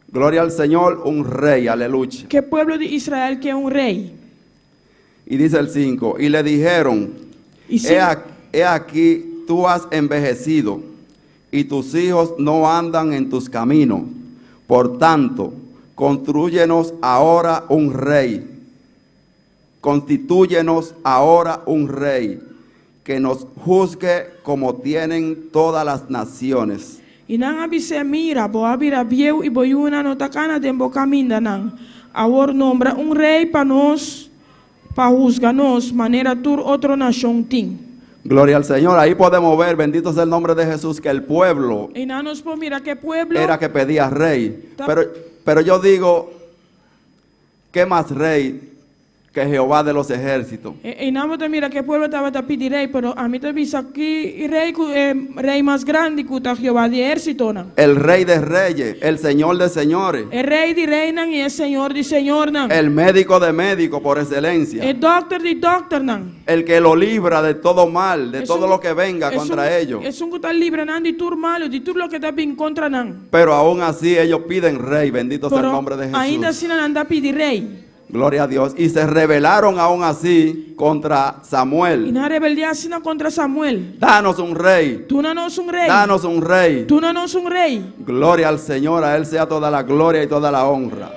gloria al Señor, un rey, aleluya. Ku e pueblo di Israel ke un rei. Y dice el 5, y le dijeron, Y sí. He aquí, tú has envejecido y tus hijos no andan en tus caminos. Por tanto, constrúyenos ahora un rey. Constitúyenos ahora un rey que nos juzgue como tienen todas las naciones. I nan a bis'é, Mira, bo a bira bieu i bo yunan no ta kana den bo kamindanan. Awor nombra un rei pa nos, pa husga nos, manera tur otro nashon tin. Gloria al Señor. Ahí podemos ver, bendito sea el nombre de Jesús, que el pueblo Einan nos por mira ku e pueblo era que pedía rey. Pero yo digo, ¿qué más rey que Jehová de los ejércitos? Einan bo ta mira ku e pueblo tabata pidi rei, pero ami ta bisa ki rei ku e rei mas grandi ku ta Jehová di ehérsitonan. El rey de reyes, el señor de señores, E rei di reinan i e señor di señornan. El médico de médicos por excelencia, E dòkter di dòkternan. El que lo libra de todo mal, de todo lo que venga contra ellos. Esun ku ta libra nan di tur malu, di tur loke ta bin kontra nan. Pero aún así ellos piden rey, bendito sea el Pero nombre de ainda Jesús. asina nan ta pidi rei. Gloria a Dios. Y se rebelaron aún así contra I Samuel. nan a rebeldiá asina kontra Samuel. Danos un rey. Duna nos un rei. Danos un rey. Duna nos un rei. Gloria al Señor, a Él sea toda la gloria y toda la honra.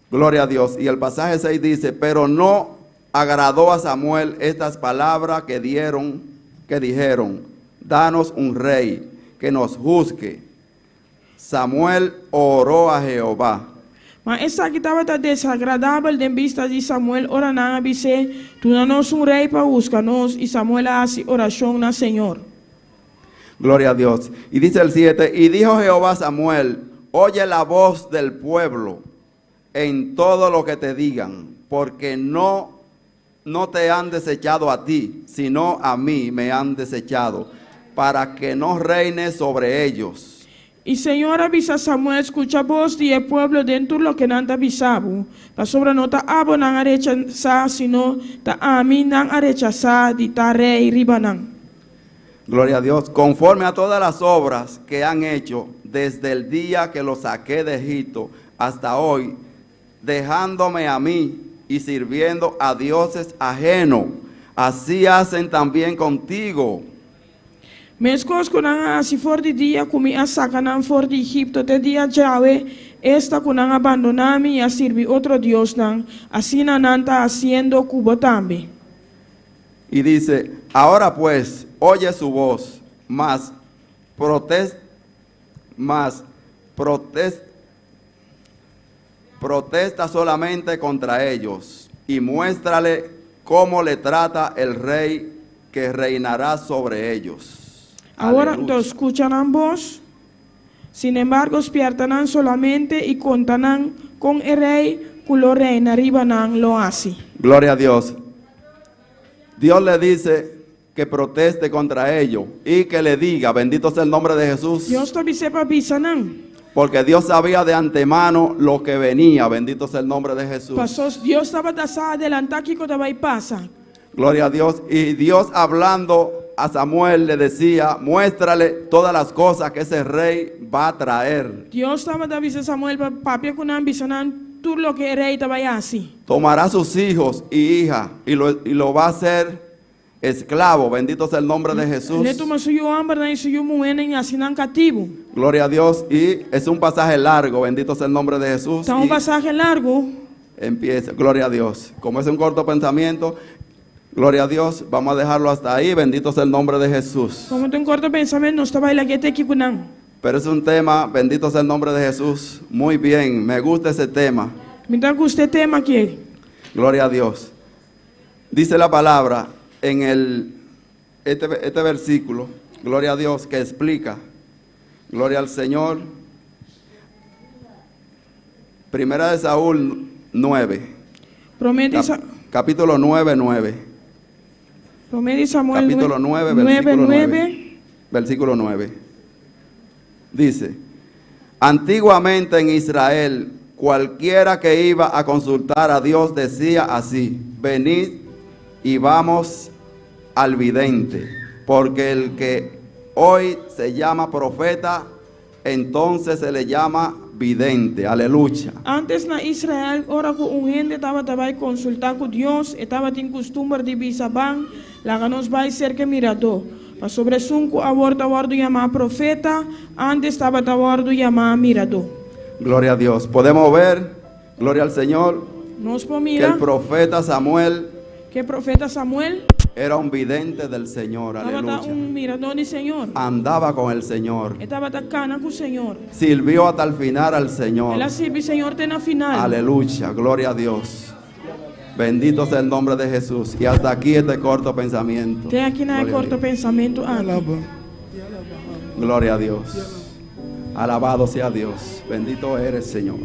Gloria a Dios. Y el pasaje 6 dice, pero no agradó a Samuel estas palabras que dieron, que dijeron, danos un rey que nos juzgue. Samuel oró a Jehová. Ma esaki tabata desagradabel den bista di Samuel ora nan a bis'é, Duna nos un rei pa husga nos. I Samuel a hasi orashon na Señor. Gloria a Dios. Y dice el 7, y dijo Jehová a Samuel, oye la voz del pueblo en todo lo que te digan, porque no te han desechado a ti, sino a mí me han desechado, para que no reine sobre ellos. I Señor a bisa Samuel, Skucha bos di e pueblo den tur loke nan ta bisa bo, pasobra no ta abo nan a rechasá, sino ta ami nan a rechasá di ta rei riba nan. Gloria a Dios. Conforme a todas las obras que han hecho desde el día que los saqué de Egipto hasta hoy, dejándome a mí y sirviendo a dioses ajenos, así hacen también contigo. Meskos ku nan a hasi for di dia ku mi a saka nan for di Egipto te dia djawe, esta ku nan a bandoná mi i a sirbi otro diosnan, asina nan ta hasiendo ku bo tambe. Y dice, ahora pues, oye su voz, mas protesta solamente contra ellos y muéstrale cómo le trata el rey que reinará sobre ellos. Awor Aleluya. anto skucha nan bos. Sin embargo, spièrta nan solamente i konta nan kon e rei ku lo reina riba nan lo hasi. Gloria a Dios. Dios le dice que proteste contra ellos y que le diga, bendito sea el nombre de Jesús, Dios ta bis'é pa bisa nan. Porque Dios sabía de antemano lo que venía, bendito sea el nombre de Jesús. Pasó Dios tabata sa adelantá kiko ta bai pasa. Gloria a Dios. Y Dios hablando a Samuel le decía, muéstrale todas las cosas que ese rey va a traer. Dios tabata bisa Samuel pa papia ku nan bisa nan tur loke e rei ta bai hasi. Tomará sus hijos y hijas y lo va a hacer esclavo. Bendito sea el nombre de Jesús. Lo e tuma su yu hòmbernan i su yu muhénan i hasi nan katibu. Gloria a Dios. Y es un pasaje largo. Bendito sea el nombre de Jesús. Ta un Y pasaje largu. empieza. Gloria a Dios. Como es un corto pensamiento, gloria a Dios. Vamos a dejarlo hasta ahí. Bendito sea el nombre de Jesús. Komo ta un korto pensamentu, nos ta bai lag'é te akinan. Pero es un tema, bendito sea el nombre de Jesús. Muy bien, me gusta ese tema. Mi ta gusta e tema aki. Gloria a Dios. Dice la palabra en este versículo, gloria a Dios, que explica, gloria al Señor. Primera de Saúl 9, Promé capítulo 9, 9. Promé di Samuel Capítulo 9, versículo 9. Versículo 9. Dice, antiguamente en Israel, cualquiera que iba a consultar a Dios decía así, venid y vamos al vidente, porque el que hoy se llama profeta, entonces se le llama vidente. Aleluya. Antes na Israel, ora ku un hende tabata bai konsultá ku Dios, e tabatin kustumber di bisa, Ban, laga nos bai serka e miradó. Pasobra esun ku awor ta wòrdu yamá profeta, ántes tabata wòrdu yamá miradó. Gloria a Dios. Podemos ver, gloria al Señor, Nos por que mira el profeta Samuel ku e profeta Samuel era un vidente del Señor. tabata Aleluya. un miradó di Señor. Andaba con el Señor. E tabata kana ku Señor. Sirvió hasta el final al Señor. El a sirbi Señor te na final. Aleluya. Gloria a Dios. Bendito sea el nombre de Jesús. Y hasta aquí este corto pensamiento. Te akinan e Gloria a korto Dios. pensamentu aki. Gloria a Dios. Alabado sea Dios. Bendito eres, Señor.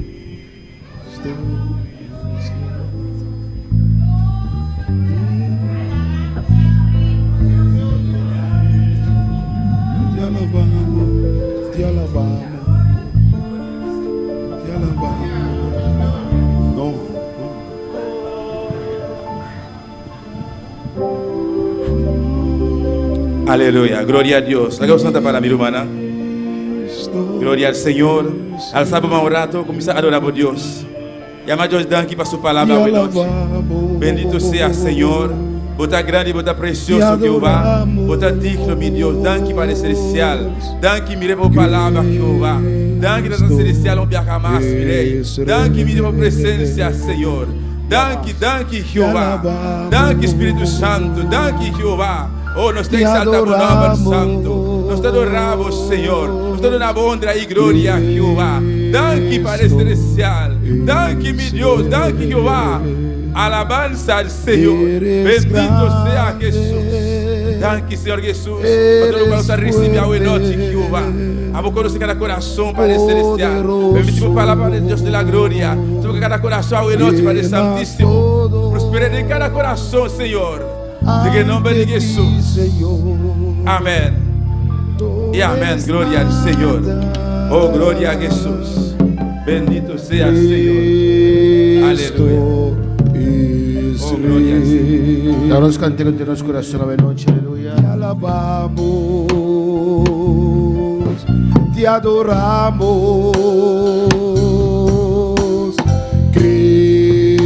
Te alabamos, te alabamos, te alabamos. No, no. Aleluya, gloria a Dios. Laga nos lanta para mi rumannan. Gloria al Señor. Alsa bo man un rato, kuminsá adorá bo Dios. Yama Dios danki pa su palabra Te awe nochi. alabamos. Bendito sea Señor. Bo ta grandi, bo ta precioso, Te Jehová. adoramos. Bo ta digno, mi Dios. Danki, Padre Celestial. Danki, mi Rey, pa bo palabra, Jehová. Danki, Tata Celestial, un biaha mas, mi Rey. Danki, mi Dios, pa bo presencia, Señor. Danki, danki, Jehová. Danki, Spiritu Santu. Danki, Jehová. Oh, nos ta Te exalta bo nomber adoramos. santu. Nos ta adorá bo, Señor. Nos ta duna bo honra i gloria, Jehová. Danki, Padre Celestial. Danki, mi Dios. Danki, Jehová. Alabansa al Señor. Eres Bendito sea grande. Jesús. Danki, Señor Jesús, pa tur loke nos a Eres recibi awe nochi, fuerte. Jehová. Abo conoce cada corazón, Padre Celestial. Poderoso. Permití bo palabra, Padre Dios de la gloria. Toca cada corazón awe nochi, Padre Llenas Santísimo. todo. Prospera den cada corazón, Señor. Den e nomber di Ante ti, Jesús. Señor. Amén. Todo Y amén. es Gloria al Señor. nada. Oh, gloria a Jesús. Bendito sea el Señor. Cristo Aleluya. es Oh, gloria al Rey. Danos cantero de nuestro corazón a noche, aleluya. Te alabamos, te adoramos,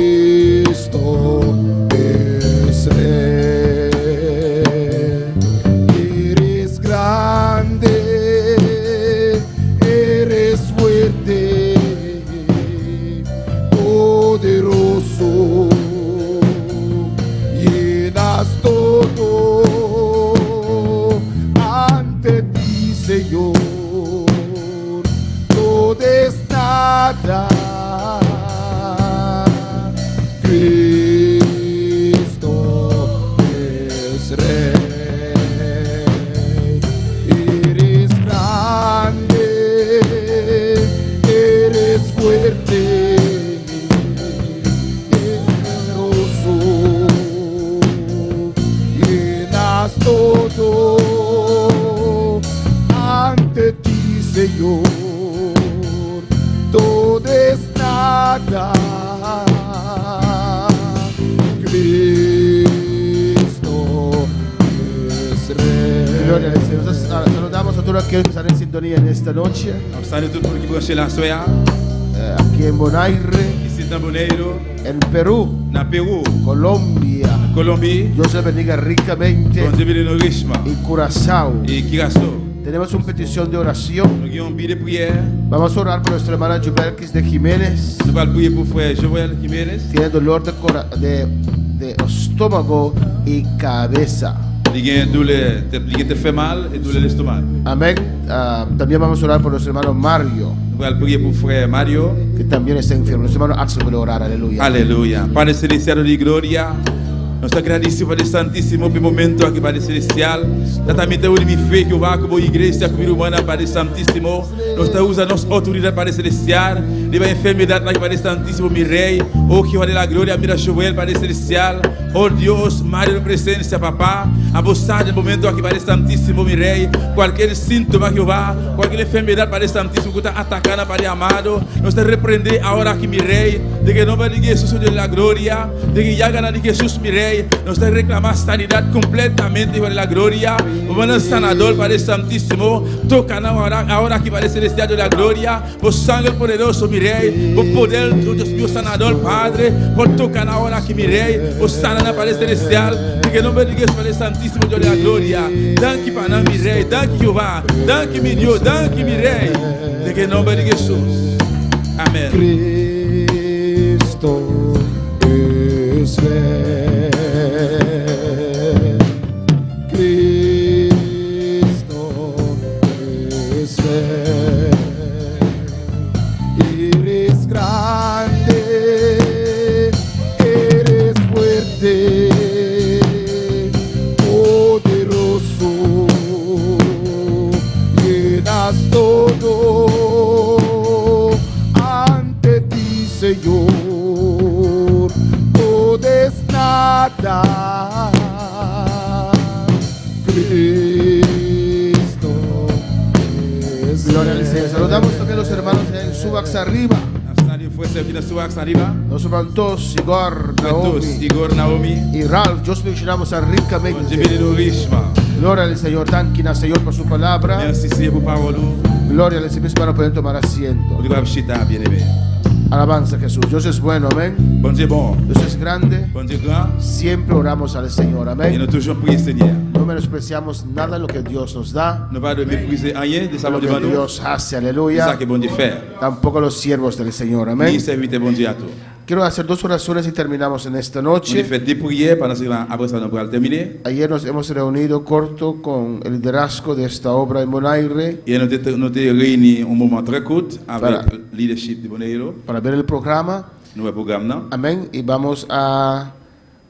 Cristo es Rey. Eres grande, eres fuerte, poderoso, llenas todo ante ti, Señor, todo es nada. Cristo es Rey. Eres grande, eres fuerte, poderoso, llenas todo ante ti, Señor, todo es nada. Cristo es Rey. Gloria al Señor. Nosotros, ah, Saludamos a todos aquellos que están en sintonía en esta noche, Nos ta saluda tur ku ta na sintonia. aquí en Bonaire, Aki na Boneiru, en Perú, na Perú, Colombia. Colombia, Dios les bendiga ricamente. Bon Dios bendiciona ricamente. Y Curazao. Y Curaçao. Tenemos una petición de oración. Nos tin un pedido di prayer. Vamos a orar por nuestra hermana Jubelkis de Jiménez. Nos ta bay pidi pa frère Joel Jiménez. Tiene dolor de estómago y cabeza. E tin doló, e ta haci mal y doló di stoma. Amén. Ah, también vamos a orar por nuestro hermano Mario. Nos ta bay pidi pa frère Mario. Que también está enfermo. Nuestro hermano Axel puede orar. Aleluya. Aleluya. Padre Celestial de gloria. Nos ta gradisí, Padre Santísimo, pa e momento aki, Padre Celestial. Tata, mi ta uni mi fe, Jehová, ku bo iglesia, ku mi rumannan, Padre Santísimo. Nos ta usa nos outoridat, Padre Celestial, riba e enfermedatnan aki, Padre Santísimo, mi Rei. O Jehová de la gloria, mira Joel, Padre Celestial. O Dios, Madre di bo presensia, Papá. Abo sa den e momento aki, Padre Santísimo, mi Rei, kualkier síntoma, Jehová, kualkier enfermedat, Padre Santísimo, ku ta ataká nan, Padre amado, nos ta reprendé awor aki, mi Rei, den e nomber di Jesus, o Dios de la gloria. Den e yaganan di Jesus, mi Rey, nos ta reclama sanidad completamente, Hijo de la Gloria. Bo manda Sanador, Padre Santísimo, toca nan ora, ahora aki, Padre Celestial, Dios de la Gloria. Bo sangre poderoso, mi Rey, bo poder, oh Dios mío, Sanador, Padre, por toca nan ahora aki, mi Rey. Bo sana nan, Padre Celestial, den e nomber di Jesus, Padre Santísimo, Dios de la Gloria. Danki pa nan, mi Rey. Danki, Jehová. Danki, mi Dios. Danki, mi Rey. Den e nomber di Jesus. Amen. Cristo es rey. Cristo es rey. Eres grande, eres fuerte, poderoso, llenas todo ante ti, Señor, todo es nada. Cristo es Gloria al Señor. Saludamos también a los hermanos en Subax arriba. Arriba. Nos levantó Igor, Naomi. Igor, Naomi. Y Ralph, Dios mencionamos a ricamente. Gloria al Señor. Danki na Señor por su palabra. Merci, Señor, por palabra. Gloria al Señor. Mis hermanos pueden tomar asiento. Alabanza a Jesús. Dios es bueno, amén. Bon Dieu bon. Dios es grande. Bon Dieu grand. Siempre oramos al Señor, amén. Y nous toujours prions, Seigneur. No menospreciamos nada lo que Dios nos da. No pa meprize anyen de sa Lo Bondye que ban nou. Dios hace, aleluya. De sa ke Bondye fè. Tampoco los siervos del Señor, amén. Ni sèvitè Bondye a tou. Quiero hacer dos oraciones y terminamos en esta noche. Mwen fè de priyè pandan se la apre sa nou pral tèmine. Ayer nos hemos reunido corto con el liderazgo de esta obra en Bonaire. Yè nou te nou te reyini yon moman trè kout avèk leadership de Bonaire. Para ver el programa. Nou wè pwogram nan. Amén. Y vamos a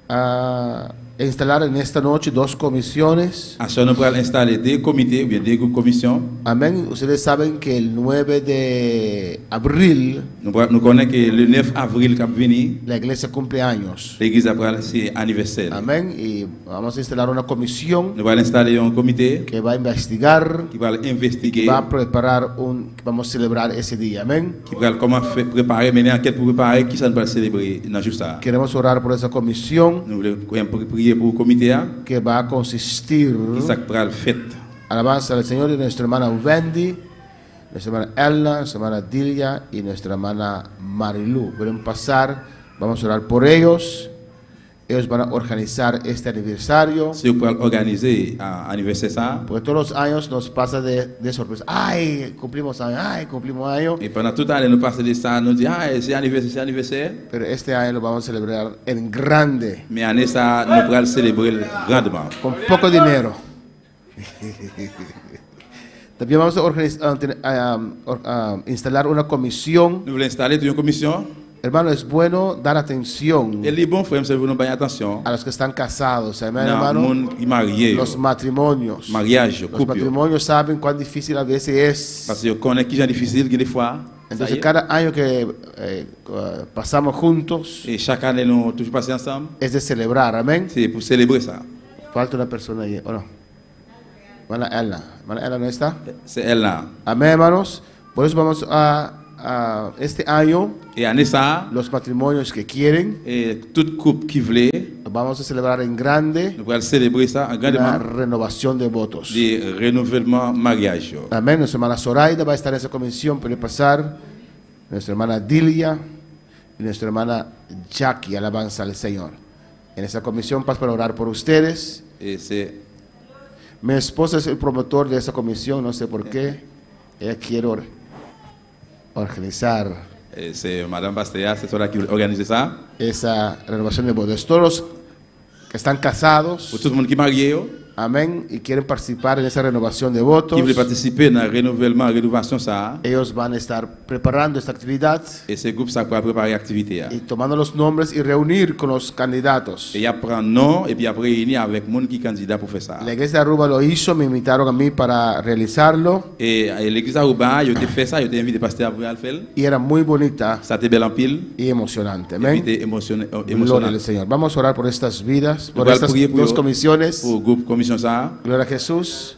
a instalar en esta noche dos comisiones. Aswè nou pral enstale de komite oubyen de gwoup komisyon. Amén. Ustedes saben que el 9 de abril. Nou pral nou konnen ke le 9 avril kap vini. La iglesia cumple años. Legliz la pral se anivèsè li. Amén. Y vamos a instalar una comisión. Nou pral enstale yon komite. Que va a investigar. Ki pral envestige. Va a preparar un que vamos a celebrar ese día. Amén. Ki pral kòman fè prepare, mennen ankèt pou prepare kisa nou pral selebre nan jou sa a. Queremos orar por esa comisión. Nou vle priye pou komite a. Que va a consistir. Kisa k pral fèt. Alabanza al Señor de nuestra hermana Wendy, nuestra hermana Elna, nuestra hermana Dilia y nuestra hermana Marilu. Pueden pasar, vamos a orar por ellos. Ellos van a organizar este aniversario. Se yo pral òganize anivèsè sa a. Porque todos los años nos pasa de, de sorpresa. Ay, cumplimos año, ay, cumplimos año. E pandan tout ane nou pase de sa, nou di, ay, se anivèsè, se anivèsè. Pero este año lo vamos a celebrar en grande. Men ane sa a, nou pral selebre l grandman. Con poco dinero. También vamos a organizar, instalar una comisión. Nou vle enstale tou yon komisyon. Hermano, es bueno dar atención. E li bon, frè m, se pou nou bay atansyon. A los que están casados, amén, Nan hermano. moun ki marye yo. Los matrimonios. Maryaj yo, Los koup yo. matrimonios saben cuán difícil a veces es. Paske yo konnen kijan difisil gen de fwa sa Entonces ye. cada año que pasamos juntos. E chak ane nou toujou pase ansanm. Es de celebrar, amén. Se pou selebre sa. Falta una persona ahí, ¿o no? Hermana Elna. Hermana Elna no está. Se Elna. Amén, hermanos. Por eso vamos a, a este año. E ane sa a. Los matrimonios que quieren. E tout koup ki vle. Vamos a celebrar en grande. Nou pral selebre sa an grandeman. La renovación de votos. De renouvelman maryaj yo. Amén. Nuestra hermana Zoraida va a estar en esa comisión. Puede pasar. Nuestra hermana Dilia y nuestra hermana Jackie. Alabanza al Señor. En esa comisión paz para orar por ustedes. E se. Mi esposa es el promotor de esa comisión, no sé por qué. Ella quiere or organizar. E se madanm pastè a, se Sora ki òganize sa. Esa renovación de votos. Todos los que están casados. Pou tout moun ki marye yo. Amén. Y quieren participar en esa renovación de votos. Ki vle patisipe nan renouvèlman, renovasyon sa a. Ellos van a estar preparando esta actividad. E se gwoup sa k pral prepare aktivite a. Y tomando los nombres y reunir con los candidatos. E y ap pran non epi y ap reyini avèk moun ki kandida pou fè sa a. La iglesia de Aruba lo hizo, me invitaron a mí para realizarlo. E legliz Aruba a, yo te fè sa, yo te envite pastè a pou al fè l. Y era muy bonita. Sa te bèl anpil. Y emocionante. Amén. Epi te emosyone, Gloria emosyonant. al Señor. Vamos a orar por estas vidas, Nou por pral estas priye pou dos yo, comisiones. pou gwoup komisyon sa a. Gloria a Jesús,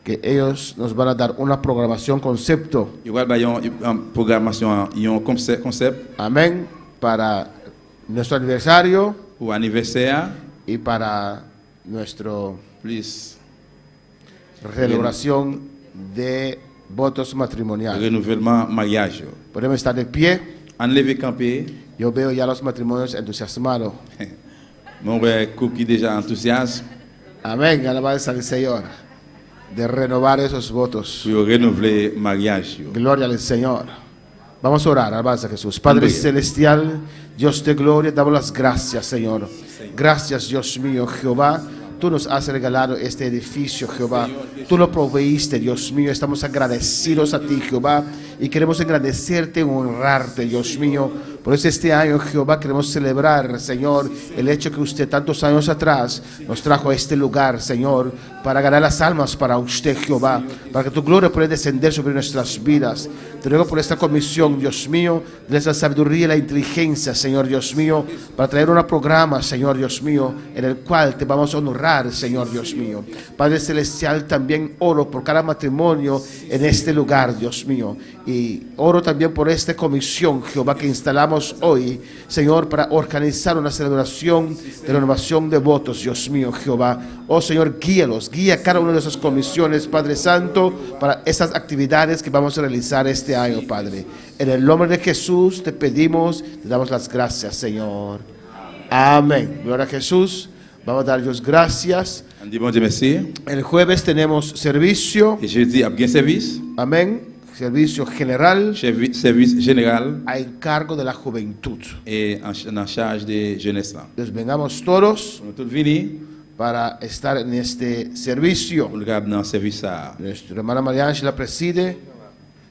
que ellos nos van a dar una programación concepto. Yo pral bay yon pwogramasyon, yon konsèp, konsèp. Amén. Para nuestro aniversario. Pou anivèsè a. Y para nuestro Plis. Renovación de votos matrimoniales. Renouvèlman maryaj yo. Podemos estar de pie. Ann leve kanpe. Yo veo ya los matrimonios entusiasmados. Mwen wè koup ki deja antousyas. Amén, alabanza al Señor. De renovar esos votos. Pou yo renouvle maryaj yo. Gloria al Señor. Vamos a orar, alabanza a Jesús. Padre Amén. Celestial, Dios de gloria, damos las gracias, Señor. Gracias, Dios mío, Jehová. Tú nos has regalado este edificio, Jehová. Tú lo proveíste, Dios mío. Estamos agradecidos a ti, Jehová. Y queremos engrandecerte y honrarte, Dios mío. Por eso este año, Jehová, queremos celebrar, Señor, el hecho que usted tantos años atrás nos trajo a este lugar, Señor, para ganar las almas para usted, Jehová, para que tu gloria pueda descender sobre nuestras vidas. Te ruego por esta comisión, Dios mío, de la sabiduría y la inteligencia, Señor Dios mío, para traer un programa, Señor Dios mío, en el cual te vamos a honrar, Señor Dios mío. Padre Celestial, también oro por cada matrimonio en este lugar, Dios mío. Y oro también por esta comisión, Jehová, que instalamos hoy, Señor, para organizar una celebración de renovación de votos, Dios mío, Jehová. Oh Señor, guíalos, guía cada una de esas comisiones, Padre Santo, para estas actividades que vamos a realizar este año, Padre. En el nombre de Jesús te pedimos, te damos las gracias, Señor. Amén. Gloria a Jesús. Vamos a dar Dios gracias. Ann di Bondye mèsi. El jueves tenemos servicio. E jedi ap gen sèvis. Amén. Servicio general. Sèvis jeneral. A encargo de la juventud. E nan chaj de jenès la. Entonces vengamos todos. Pou nou tout vini. Para estar en este servicio. Pou nou kapab nan sèvis sa a. Nuestra hermana María Ángela preside.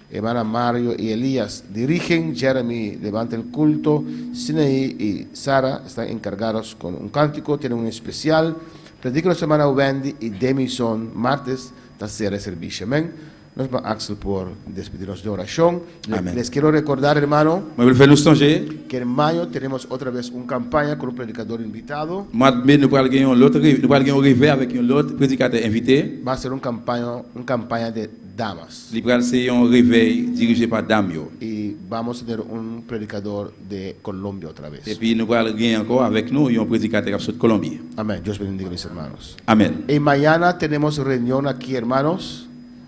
Hermana Mario y Elías dirigen. Jeremy levanta el culto. Sinaí y Sara están encargados con un cántico. Tienen un especial. Predica nuestra hermana Wendy y Demison martes. Ta sera e servicio. Amén. Nos va Axel por despedirnos de oración. Amén. Les quiero recordar, hermano, Mwen vle fè nou sonje. que en mayo tenemos otra vez un campaña con un predicador invitado. Mwa de me nou pral gen yon lòt nou pral gen yon revèy avèk yon lòt predikatè envite. Va a ser un campaña, un campaña de damas. Li pral se yon revèy dirije pa dam yo. Y vamos a tener un predicador de Colombia otra vez. Epi nou pral gen ankò avèk nou yon predikatè k ap sot Kolonbi. Amén. Dios bendiga mis hermanos. Amèn. Y mañana tenemos reunión aquí, hermanos.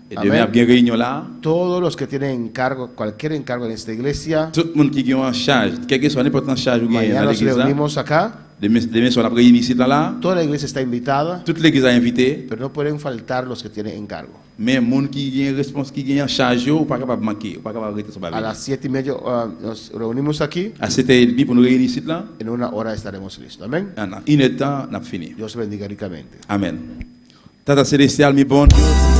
E demen ap gen reyinyon la a. Todos los que tienen encargo, cualquier encargo en esta iglesia. Tout moun ki gen yon chaj, kèlkeswa nenpòt nan chaj ou genyen Mañana nan nos legliz la. reunimos acá. Demen demen swa n ap reyini isit la la a. Toda la iglesia está invitada. Tout legliz la envite. Pero no pueden faltar los que tienen encargo. Men moun ki gen respons ki gen an chaj yo, ou pa kapab manke, ou pa kapab rete san pa A vini. las siete y media nos reunimos aquí. A setè edmi pou nou reyini isit la. En una hora estaremos listos. Amén. Nan inèdtan n ap fini. Dios bendiga ricamente. Amèn. Tata Selestial, mi bon Dios.